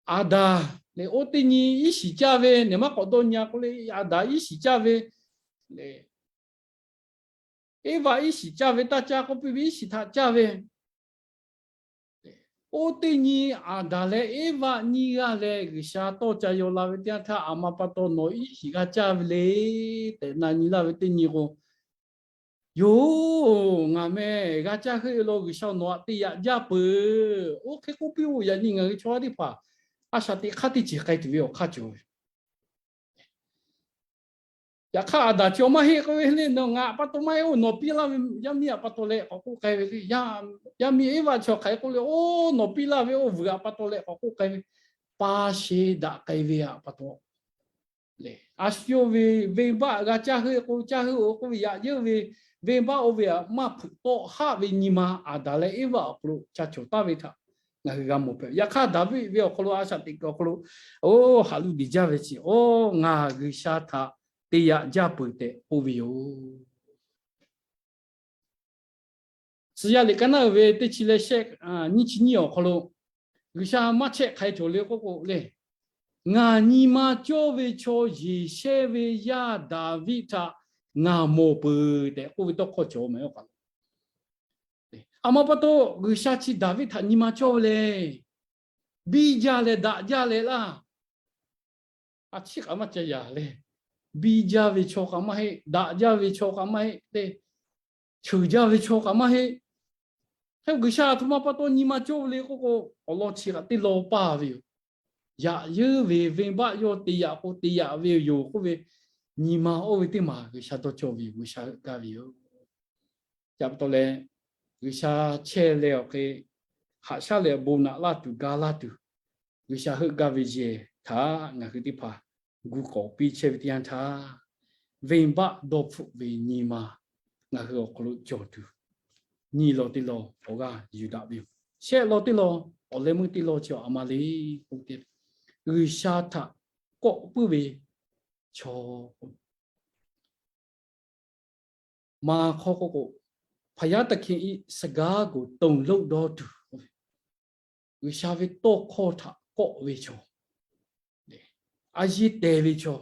Aˍdanˍ lehˬ oˇ teˇ nyi iˉ shiˍ caˇ ve, nehˬ maˇ k'awꞈ dawˇ nyi a k'oˆ le, Aˍdanˍ iˉ shiˍ caˇ ve le, Eˇvaꞈ iˉ shiˍ caˇ ve, taˇ caˇ k'oˆ piˇ ve iˉ shiˍ htaꞈ caˇ ve, Oˇ teˇ nyi Aˍdanˍ leh Eˇvaˆ nyiˇ g'aˇ leh G'uiˬsha tawˇ ca yaw la ve teˇ yanˇ htaˇ, aˬ ma pa taw nawˬ iˉ shiˍ g'a caˇ ve le tehꞈ na nyi laˇ ve teˇ nyi k'o, yoˬ, ngaˬ meh g'a caˇ heuˆ ve law, G'uiˬsha nawˬ htaꞈ te yaꞈ jaˇ peuˬ. Oˇ hk'e k'oˆ piˇ-oˬ. Yaꞈ nyi ngaˬ hui chaw yaˇ teˇ hpaˍ a shaꞈ teꞈ hk'aˇ teˇ ceuˬ k'ai tuˬ ve awˬ hk'aˇ cawˬ ve. Yaꞈ hk'aˇ Aˍdanˍ chi awˬ maˇ heˆ k'oˆ ve le, nawˬ ngaˬ pa taw maˇ heˆ, oˇ nawˬ piˇ laˇ ve yaˇ miˇ htaꞈ pa taw leh k'awꞈ k'oˆ k'ai ve le. Yaˇ miˇ Eˇvaˆ chi awˬ hk'aˬ hk'e k'oˆ le, oˇ nawˬ piˇ laˇ ve oˇ vuiˬ htaꞈ pa taw leh k'awꞈ k'oˆ k'ai ve, pa sheˍ daꞈ k'ai ve htaꞈ pa taw le. A shu yawˇ ve venˇbaˆ g'a caˇ heuˆ k'o caˇ heuˆ-oˬ k'oˆ ve, yaꞈ yeuˇ ve venˇbaˆ oˇ ve htaꞈ maˇ hpeuꞈ tawˆ haˆ ve nyi ma Aˍdanˍ leh Eˇvaˆ awˬ hk'aw lo ca cawˬ taˍ ve htaꞈ ngaˬ hui g'a mawˬ hpehꞈ. Yaꞈ hk'aˇ Daˍviˆ ve awˬ hk'aw lo a shaꞈ teꞈ kuiˬ awˬ hk'aw lo, oˇ haꞈ luˇ deˬ jaˇ ve chi, oˇ ngaˬ G'uiˬsha htaꞈ te yaꞈ jaˇ peuˬ tehꞈ k'oˆ ve yoˬ. Tcuh yaˇ liꞈ ka naˉ uiˍ ve teˇ chi leh shehˆ, nyiˇ chi nyiˇ awˬ hk'aw lo, G'uiˬsha maˇ chehˇ hk'ai cawˬ le k'oˆ k'o le, ngaˬ nyi ma cawˇ ve chaw Yeˍsehˇ ve yaˇ Daˍviˆ htaꞈ ngaˬ mawˬ peuˬ tehꞈ k'oˆ ve tawˇ hkawˇ cawˬ meh. Aˬ ma pa taw G'uiˬsha chi Daˍviˆ htaꞈ nyi ma cawˇ ve le. Biˇ jaˇ leh daꞈ jaˇ leh laˇ. A ciˉ kaꞈ maˇ ca yaꞈ le. Biˇ jaˇ ve chaw kaꞈ maˇ heˆ, daꞈ jaˇ ve chaw kaꞈ maˇ heˆ le. Ceuˬ jaˇ ve chaw kaꞈ maˇ heˆ. Hk'e G'uiˬsha aˬ htoꞈ ma pa taw nyi ma cawˇ ve le k'oˆ k'o, awˬ lawn chi kaꞈ teˇ law paˇ ve yoˬ. Yaꞈ yeuˇ ve venˇbaˆ yawˇ te yaꞈ k'o te yaꞈ ve yoˬ k'oˆ ve, nyi ma oˇ ve teˇ maˬ G'uiˬsha dawˇ cawˇ ve yoˬ. G'uiˬsha heuˆ gaˇ ve yoˬ. Ca pa taw leh, G'uiˬsha chehˇ leh awˬ hk'e haꞈ shaˉ leh bon naꞈ laˇ tuˬ ga laˇ tuˬ, G'uiˬsha heuˆ gaˇ ve yehˬ htaꞈ ngaˬ hui teˇ hpaˍ gu k'awꞈ piˇ chehˇ ve teˇ yanˇ htaˇ, venˇbaˆ dawˇ hpfuhˆ ve nyi ma ngaˬ hui awˬ hk'aw lo cawˬ tuˬ, nyiˇ law teˇ law awˬ g'aˇ yuˬ daꞈ ve yoˬ. Shehˆ law teˇ law, awˬ leh meuˇ teˇ law chi aˬ ma le k'oˆ ve, G'uiˬsha htaꞈ kawˆ puiˉ ve chaw, maˇ hk'aw k'oˆ k'o, ဘုရားသခင်၏ စကားကို တုန်လှုပ်သောသူ G'uiˬsha ve tawˇ hkawˇ htaꞈ kawˆ ve chaw, a yeˇ teh ve chaw,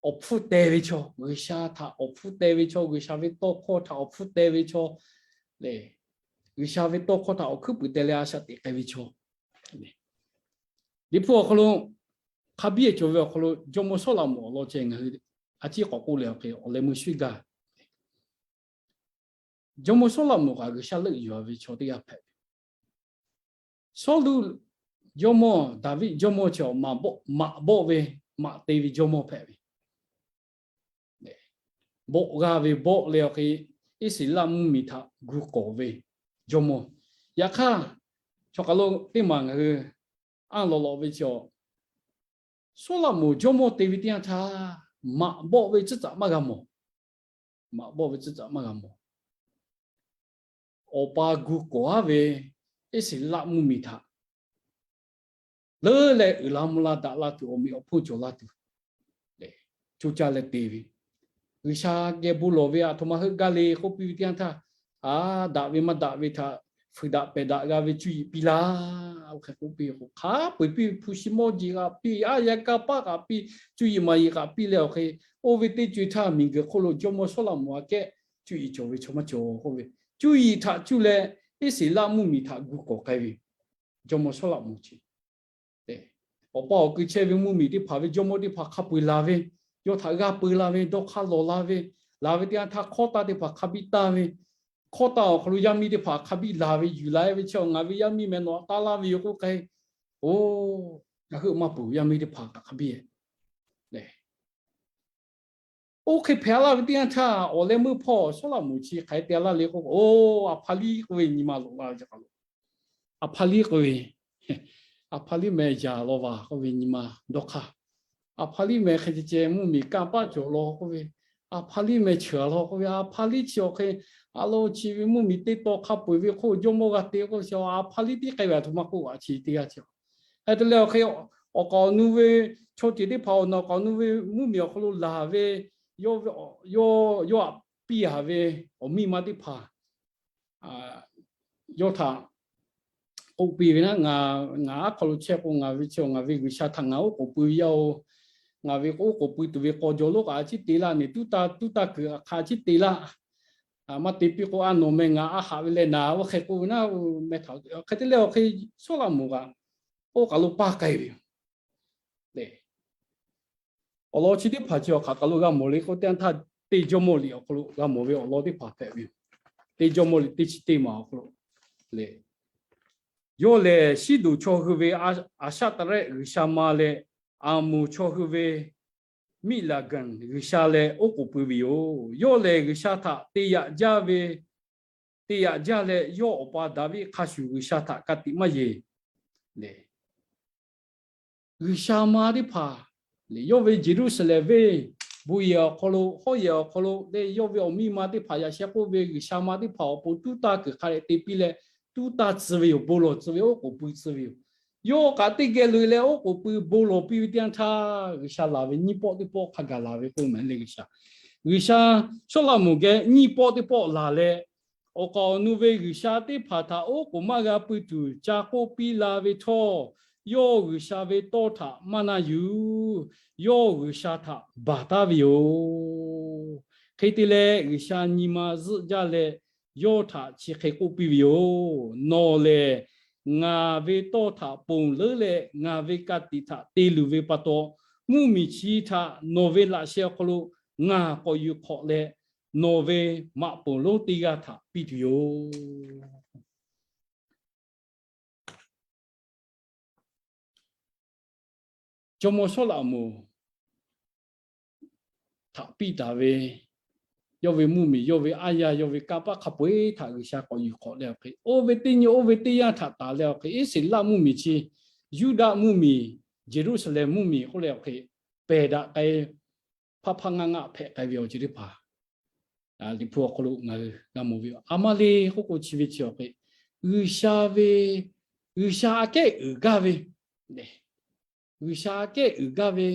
awˬ hpfuhˇ teh ve chaw, G'uiˬsha htaꞈ awˬ hpfuhˇ teh ve chaw, G'uiˬsha ve tawˇ hkawˇ htaꞈ awˬ hpfuhˇ teh ve chaw, G'uiˬsha ve tawˇ hkawˇ htaꞈ awˬ hkuiˉ puiˍ teh leh a shaꞈ teꞈ k'ai ve chaw, Liꞈ hpu awˬ hk'aw lo hk'a biˇ cawˬ ve awˬ hk'aw lo jawˇmawˇ Sawˉlaꞈmonˍ awˬ lawn ceh ngaˬ hui a ciˉ k'awꞈ k'oˆ leh awˬ hk'e awˬ leh meuˇ shuˉ gaˇ. Jawˇmawˇ Sawˉlaꞈmonˍ kaꞈ G'uiˬsha leuˆ yuˬ-a ve chaw teˇ g'aˇ hpehꞈ ve. Sawˉluꞈ jawˇmawˇ, Daˍviˆ jawˇmawˇ chi awˬ maꞈ bawˆ ve, maꞈ te ve jawˇmawˇ hpehꞈ ve. Bawˆ g'a ve bawˆ leh awˬ hk'e Iˉsaˍreˍlaˆ mvuhˇmiˬ htaꞈ gu k'awˍ ve jawˇmawˇ. Yaꞈ hk'aˇ, chaw hk'aˬ lo teˇ maˬ ngaˬ hui anˇ lawꞈ lawꞈ ve chi awˬ, Sawˉlaꞈmonˍ jawˇmawˇ te ve teˇ yanˇ htaˇ, maꞈ bawˆ ve tcuhˉ tcuhꞈ maˇ g'a mawˬ. Maꞈ bawˆ ve tcuhˉ tcuhꞈ maˇ g'a mawˬ. Awˬ pa gu k'awˍ-aˉ ve Iˉsaˍreˍlaˆ mvuhˇmiˬ htaꞈ leuˉ leh uiˍ la mvuh la daꞈ la tuˬ, awˬ meꞈ awˬ hponˇ cawˬ la tuˬ, co caˇ leh te ve, G'uiˬsha geh bon lawˬ ve aˬ htoꞈ ma heuˆ gaˇ le k'oˆ piˇ ve teˇ yanˇ htaˇ, a, daꞈ ve maˇ daꞈ ve htaꞈ fuiˍ daꞈ pehˬ daꞈ g'a ve cuˇ yiˍ piˇ laˇ. Oˇ hk'e k'oˆ piˇ k'o, hk'a peu-eˬ piˇ, hpu shi mawˇ jeˬ kaꞈ piˇ, aˉ yaˇ kanˇ paˆ kaꞈ piˇ, cuˇ yiˍ maˍ yiˍ kaꞈ piˇ leh awˬ hk'e, oˇ ve teˇ co-e htaˇ miˬguiˬ hk'oˆ lo jawˇmawˇ Sawˉlaꞈmonˍ aꞈ kehˉ cuˇ yiˍ cawˬ ve chaw maˇ cawˬ k'oˆ ve, cuˇ yiˍ htaꞈ cuˇ leh Iˉsaˍreˍlaˆ mvuhˇmiˬ htaꞈ gu k'awˍ k'ai ve jawˇmawˇ Sawˉlaꞈmonˍ chi, awˬ pa awˬ kui chehˇ ve mvuhˇmiˬ teˇ hpaˍ ve jawˇmawˇ teˇ hpaˍ hk'a peu-eˬ laˬ ve, yawˇ htaꞈ g'aˇ peu laˇ ve, dawˇ hk'aˇ lawˬ la ve, laˬ ve teˇ yanˇ htaˇ hkawˇ taˇ teˇ hpaˍ hk'a biˇ taˇ ve, hkawˇ taˇ awˬ hk'aw lo yaˇ miˇ teˇ hpaˍ hk'a biˇ laˬ ve, yuˬ la-e ve chi, ngaˬ ve yaˇ miˇ meh nawˬ htaꞈ taˇ laˇ ve yoˬ k'oˆ k'ai. Oˇ, ngaˬ hui maˇ peuˬ, yaˇ miˇ teˇ hpaˍ kaꞈ hk'a biˇ-e. Oˇ hk'e hpehꞈ laˇ ve teˇ yanˇ htaˇ, awˬ leh meuˇ hpawˇ Sawˉlaꞈmonˍ chi hk'aˬ hk'e te laˇ le k'oˆ k'o, oˇ, Aˍhpaˍliˇ k'oˆ ve nyi ma loꞈ la ve ca k'a lo, Aˍhpaˍliˇ k'oˆ ve, Aˍhpaˍliˇ meh yaˍ law vaˬ k'oˆ ve nyi ma dawˇ hk'aˇ, Aˍhpaˍliˇ meh hk'e ceh ceh mvuhˇmiˬ kanˇ paˆ cawˬ law k'oˆ ve, Aˍhpaˍliˇ meh cheuˬ-a law k'oˆ ve, Aˍhpaˍliˇ chi awˬ hk'e a lo chi ve mvuhˇmiˬ teˇ taw hk'a peu-eˬ ve hk'oˆ jawˇmawˇ g'a te k'oˆ ve chi, Aˍhpaˍliˇ tiˉ k'ai ve aˬ htoꞈ ma k'oˆ a chi teˇ g'aˇ chi. Hk'e te leh awˬ hk'e, awˬ kaˍ awˬ nu ve chaw ceuˬ teˇ hpaˍ awˬ naˬ awˬ kaˍ awˬ nu ve mvuhˇmiˬ awˬ hk'aw lo laˬ ve, yawˇ, yawˇ, yawˇ htaꞈ piˇ-a ve awˬ miˇ ma teˇ hpaˍ yawˇ htaꞈ k'oˆ piˇ ve, ngaˬ, ngaˬ aˉ hk'aw lo chehˇ k'o, ngaˬ ve chi, ngaˬ ve G'uiˬsha htaꞈ ngaˬ oˉ k'oˍ pui ve yaˇ-oˬ. Ngaˬ ve oˉ k'oˍ pui tuˬ ve k'aw jaw lonˉ kaꞈ a ciˉ te laˇ, neˬ tuˉ taˇ tuˉ taˇ kuiˬ hk'a ciˉ te laˇ. maˇ te piˇ k'o, a nawˬ meh ngaˬ a haꞈ ve leh naˍ, oˇ hk'e k'oˆ ve naˉ, meh htaꞈ hk'e te leh awˬ hk'e Sawˉlaꞈmonˍ kaꞈ oˇ kaˬ lo paˇ k'ai ve yoˬ. Awˬ lawn chi teˇ hpaˍ chi awˬ hk'aˬ kaˬ lo g'a mawˬ le k'oˆ teˇ yanˇ htaˇ, teˇ Jawˇmawˇ liꞈ awˬ hk'aw lo g'a mawˬ ve awˬ lawn teˇ hpaˍ hpehꞈ ve yoˬ. Teˇ Jawˇmawˇ liꞈ teˇ chi teˇ maˬ awˬ hk'aw lo le, yawˇ lehˬ Siˉdonˍ chaw hui ve Aˍshaˆtaˍrehˆ g'uiˬsha ma leh, Aˍmonˍ chaw hui ve Miˆlaˍganˍ g'uiˬsha leh oˉ k'oˍ pui ve yoˬ. Yawˇ lehˬ G'uiˬsha htaꞈ te yaꞈ jaˇ ve, te yaꞈ jaˇ leh, yawˇ awˬ pa Daˍviˆ hk'a shuˍ G'uiˬsha htaꞈ ka tiꞈ maˇ yeˬ le. G'uiˬsha ma teˇ hpaˍ le, yawˇ ve Yeˍruˆsaˍlehnˍ venˇ bon yehˬ awˬ hk'aw lo, hawˉ yehˬ awˬ hk'aw lo leh, yawˇ ve awˬ miˇ ma teˇ hpaˍ yaꞈ sheh k'oˆ ve G'uiˬsha ma teˇ hpaˍ awˬ pon tuˉ taˇ kuiˬ hk'a dehꞈ te piˇ leh, tuˉ taˇ tcuh ve yoˬ. Bon lawˬ tcuh ve, oˉ k'oˍ pui tcuh ve yoˬ. Yawˇ kaꞈ teˇ geh loꞈ-e leh oˉ k'oˍ pui bon lawˬ piˇ ve teˇ yanˇ htaˇ, G'uiˬsha laˬ ve nyiˇ pawˆ teˇ pawˆ hk'a gaˬ laˬ ve k'oˆ mehˍ le G'uiˬsha. G'uiˬsha Sawˉlaꞈmonˍ geh nyiˇ pawˆ teˇ pawˆ laˬ leh, awˬ kaˍ awˬ nu ve g'uiˬsha teˇ hpaˍ htaꞈ oˉ k'oˍ maˇ g'a pui tuˬ ca k'oˆ piˇ la ve htawˇ, yawˇ G'uiˬsha ve tawˇ htaꞈ maˇ na yuˬ. Yawˇ G'uiˬsha htaꞈ baˬ taˉ ve yoˬ. Hk'e te leh G'uiˬsha nyi ma zuhˆ jaˇ leh, yawˇ htaꞈ chi hk'e k'oˆ piˇ ve yoˬ. Nawˬ lehˬ ngaˬ ve tawˇ htaꞈ ponˬ leuˉ leh ngaˬ ve ka tiꞈ htaꞈ te luˬ ve pa taw, mvuhˇmiˬ chi htaꞈ nawˬ ve laꞈ sheh awˬ hk'aw lo ngaˬ k'awꞈ yuˬ hk'awꞈ leh, nawˬ ve maꞈ poˍ lonˉ teˇ g'aˇ htaꞈ piˇ tuˬ yoˬ. Jawˇmawˇ Sawˉlaꞈmonˍ htaꞈ piˇ taˍ ve, yawˇ ve mvuhˇmiˬ, yawˇ ve aˉ yaˇ, yawˇ ve kanˇ paˆ hk'a peu-eˬ htaꞈ G'uiˬsha k'awꞈ yuˬ hk'awꞈ leh awˬ hk'e, oˇ ve teˇ nyi oˇ ve teˇ yanˇ htaꞈ taˍ leh awˬ hk'e, Iˉsaˍreˍlaˆ mvuhˇmiˬ chi, Yuˇdaꞈ mvuhˇmiˬ, Yeˍruˆsaˍlehnˍ mvuhˇmiˬ k'oˆ leh awˬ hk'e, pehˬ daꞈ k'ai, hpaˇ hpaˇ ngaˆ ngaˆ hpehꞈ k'ai ve awˬ ceuˬ teˇ hpaˍ Liꞈ hpu awˬ hk'aw lo ngaˬ hui g'a mawˬ ve yoˬ. A ma le k'oˆ k'o chi ve chi awˬ hk'e, G'uiˬsha ve, G'uiˬsha aꞈ kehˉ uiˍ gaˇ ve, G'uiˬsha aꞈ kehˉ uiˍ gaˇ ve,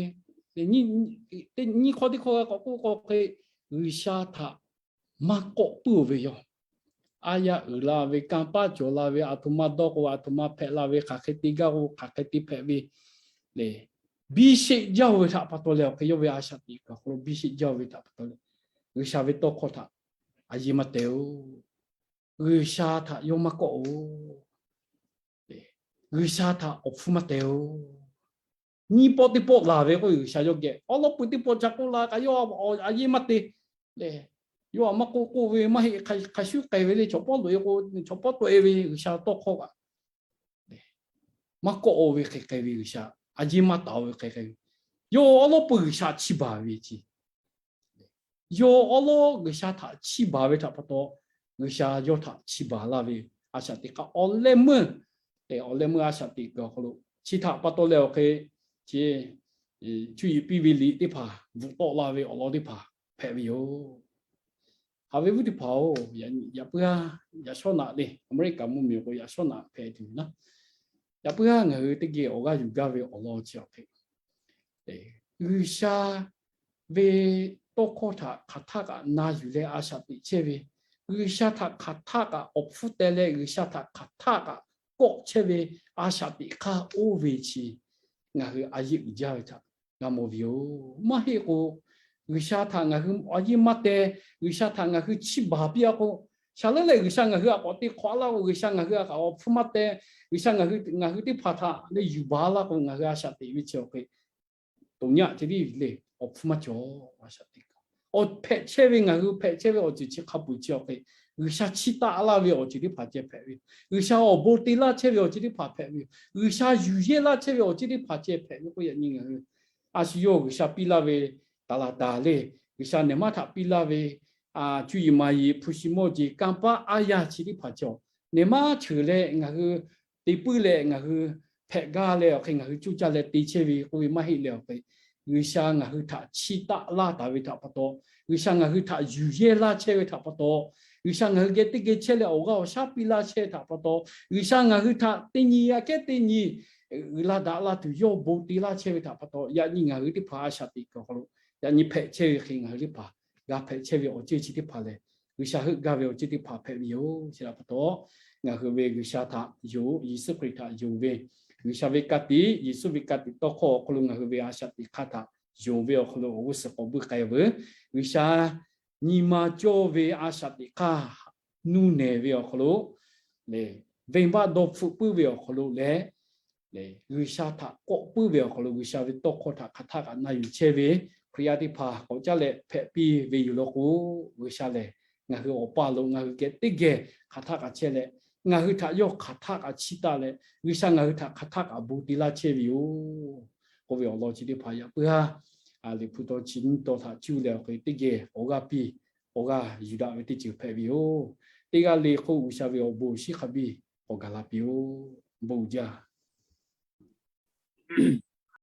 nyiˇ hk'awˇ teˇ hkawˇ g'a k'awꞈ k'oˆ k'o hk'e, G'uiˬsha htaꞈ maˇ kawˆ puiˉ-oˬ ve yoˬ. Aˉ yaˇ uiˍ la ve, kanˇ paˆ cawˬ la ve, aˬ htoꞈ ma dawˇ k'o aˬ htoꞈ ma hpehꞈ la ve, hk'aˬ hk'e te gaˇ k'o hk'aˬ hk'e te hpehꞈ ve le, biˇ sheˆ jaˇ-oˬ ve htaꞈ pa taw leh awˬ hk'e, yawˇ ve a shaꞈ teꞈ kuiˬ awˬ hk'aw lo biˇ sheˆ jaˇ-oˬ ve htaꞈ pa taw leh, G'uiˬsha ve tawˇ hkawˇ htaꞈ a yeˇ maˇ teh-oˬ. G'uiˬsha htaꞈ yawˇ maˇ kawˆ-oˬ. G'uiˬsha htaꞈ awˬ hpfuhˇ maˇ teh-oˬ. Nyiˇ pawˆ teˇ pawˆ laˬ ve k'oˆ ve, G'uiˬsha yawˇ geh awˉ lawˉ pui teˇ pawˆ ca k'oˆ la kaꞈ, yawˇ a yeˇ maˇ te le. Yawˇ a maˇ k'oˆ k'oˆ ve maˇ heˆ, hk'a shuˉ k'ai ve le. Chaw pawˆ loꞈ-e k'o, chaw pawˆ tawˆ-e ve G'uiˬsha tawˇ hkawˇ kaꞈ maˇ kawˆ-oˬ ve hk'e k'ai ve, G'uiˬsha a yeˇ maˇ taˍ-oˬ ve hk'e k'ai ve, yawˇ awˉ lawˉ pui G'uiˬsha chiˇ baˬ ve ce. Yawˇ awˉ lawˉ G'uiˬsha htaꞈ chiˇ baˬ ve htaꞈ pa taw, G'uiˬsha yawˇ htaꞈ chiˇ baˬ laˇ ve a shaꞈ teꞈ hk'aˇ awˬ leh meuˇ, awˬ leh meuˇ a shaꞈ teꞈ kuiˬ awˬ hk'aw lo chi htaꞈ pa taw leh awˬ hk'e, chi, cuˇ yiˍ piˇ ve liꞈ teˇ hpaˍ bvuhꞈ tawˆ la ve awˬ lawn teˇ hpaˍ hpehꞈ ve yoˬ. Haꞈ ve vuˉ teˇ hpaˍ-oˬ, yaꞈ puiˉ-a, yaꞈ shawˉ naꞈ le, Aˍmeˍriˆkaˍ mvuhˇmiˬ k'o yaꞈ shawˉ naꞈ hpehꞈ tuˬ naˉ, yaꞈ puiˉ-a ngaˬ hui teˇ geh awˬ g'aˇ yuˬ gaˇ ve awˬ lawn chi awˬ hk'e, G'uiˬsha ve tawˇ hkawˇ htaꞈ hk'aˬ htaˆ kaꞈ na yuˬ leh a shaꞈ teꞈ chehˇ ve, G'uiˬsha htaꞈ hk'aˬ htaˆ kaꞈ awˬ hpfuhˇ teh leh G'uiˬsha htaꞈ hk'aˬ htaˆ kaꞈ kawˆ chehˇ ve a shaꞈ teꞈ hk'aˇ oˇ ve chi ngaˬ hui a yeˇ uiˍ jaˇ ve htaꞈ g'a mawˬ ve yoˬ. Maˇ heˆ k'o, G'uiˬsha htaꞈ ngaˬ hui a yeˇ maˇ teh, G'uiˬsha htaꞈ ngaˬ hui chiˇ baˬ piˇ-a k'o, shaˍ leuˉ leh G'uiˬsha ngaˬ hui a k'awꞈ te hk'awꞈ laˇ k'o, G'uiˬsha ngaˬ hui a k'awꞈ awˬ hpfuhˇ maˇ teh, G'uiˬsha ngaˬ hui teˇ hpaˍ htaꞈ leh yuˬ baˬ laˇ k'o, ngaˬ hui a shaꞈ teꞈ ve chi awˬ hk'e, toꞈ nyaˆ ce tiˉ le, awˬ hpfuhˇ maˇ cawˬ. A shaꞈ teꞈ kaꞈ awˬ hpehꞈ chehˇ ve, ngaˬ hui hpehꞈ chehˇ ve awˬ ceuˬ chi hk'a peuˬ chi awˬ hk'e, G'uiˬsha chiˇ taˆ laˇ ve awˬ ceuˬ teˇ hpaˍ ceh hpehꞈ ve yoˬ. G'uiˬsha awˬ bon te laˇ chehˇ ve awˬ ceuˬ teˇ hpaˍ hpehꞈ ve yoˬ. G'uiˬsha yuˬ yehˇ laˇ chehˇ ve awˬ ceuˬ teˇ hpaˍ ceh hpehꞈ ve k'o, yaꞈ nyi ngaˬ hui a shu yawˇ G'uiˬsha piˇ laˇ ve taˍ laˍ taˍ le, G'uiˬsha nehˬ maˇ htaꞈ piˇ laˇ ve cuˇ yiˍ maˍ yiˍ, hpu shi mawˇ jeˬ, kanˇ paˆ aˉ yaˇ chi teˇ hpaˍ cawˬ, nehˬ maˇ cheuˬ leh ngaˬ hui te puiˉ leh ngaˬ hui hpehꞈ gaˇ leh awˬ hk'e ngaˬ hui coˇ caˇ leh te chehˇ ve k'oˆ ve maˇ heˆ leh awˬ hk'e, G'uiˬsha ngaˬ hui htaꞈ chiˇ taˆ laˇ taˍ ve htaꞈ pa taw, G'uiˬsha ngaˬ hui htaꞈ yuˬ yehˇ laˇ chehˇ ve htaꞈ pa taw, G'uiˬsha ngaˬ hui geh teˇ geh chehˇ leh awˬ g'aˇ awˬ shaˉ piˇ laˇ chehˇ ve htaꞈ pa taw, G'uiˬsha ngaˬ hui htaꞈ teˇ nyi aꞈ kehˉ teˇ nyi uiˍ la daꞈ la tuˬ yawˇ bon te laˇ chehˇ ve htaꞈ pa taw, yaꞈ nyi ngaˬ hui teˇ hpaˍ a shaꞈ teꞈ kuiˬ awˬ hk'aw lo yaꞈ nyi hpehꞈ chehˇ ve hk'e, ngaˬ hui teˇ hpaˍ g'a hpehꞈ chehˇ ve awˬ ceuˬ chi teˇ hpaˍ lehˬ, G'uiˬsha heuˆ gaˇ ve awˬ ceuˬ teˇ hpaˍ hpehꞈ ve yoˬ. Chi htaꞈ pa taw, ngaˬ hui ve G'uiˬsha htaꞈ yonˍ, Yeˍsuˆ Hkriꞈ htaꞈ yonˍ ve, G'uiˬsha ve ka tiꞈ, Yeˍsuˆ ve ka tiꞈ tawˇ hkawˇ awˬ hk'aw lo ngaˬ hui ve a shaꞈ teꞈ hk'aˇ htaꞈ yonˍ ve awˬ hk'aw lo awˬ g'uˇ suhˍ k'awꞈ buiˇ k'ai veuˬ. G'uiˬsha nyi ma cawˇ ve a shaꞈ teꞈ hk'aˇ nuˇ nehˬ ve awˬ hk'aw lo, venˇbaˆ dawˇ hpfuhˆ puiˉ ve awˬ hk'aw lo leh, G'uiˬsha htaꞈ kawˆ puiˉ ve awˬ hk'aw lo G'uiˬsha ve tawˇ hkawˇ htaꞈ hk'aˬ htaˆ kaꞈ na yuˬ chehˇ ve Hkriꞈ yaˇ teˇ hpaˍ k'awꞈ caˉ leh hpehꞈ piˇ ve yoˬ law k'o, G'uiˬsha lehˬ ngaˬ hui awˬ pa lo ngaˬ hui geh teˇ geh hk'aˬ htaˆ kaꞈ chehˇ leh, ngaˬ hui htaꞈ yawˇ hk'aˬ htaˆ kaꞈ chiˇ taˆ leh, G'uiˬsha ngaˬ hui htaꞈ hk'aˬ htaˆ kaꞈ bon te laˇ chehˇ ve yoˬ. K'oˆ ve awˬ lawn chi teˇ hpaˍ yaꞈ puiˉ haˉ, Liꞈ hpu taw chi nyiˇ taw htaꞈ cuˇ leh awˬ hk'e teˇ geh awˬ g'aˇ piˇ, awˬ g'aˇ yuˬ daꞈ ve teˇ ceuˬ hpehꞈ ve yoˬ. Teˇ g'aˇ le k'o G'uiˬsha ve awˬ bon awˬ shinˉ hk'a biˇ k'awꞈ gaˬ la piˇ-oˬ. Bon uiˍ jaˇ.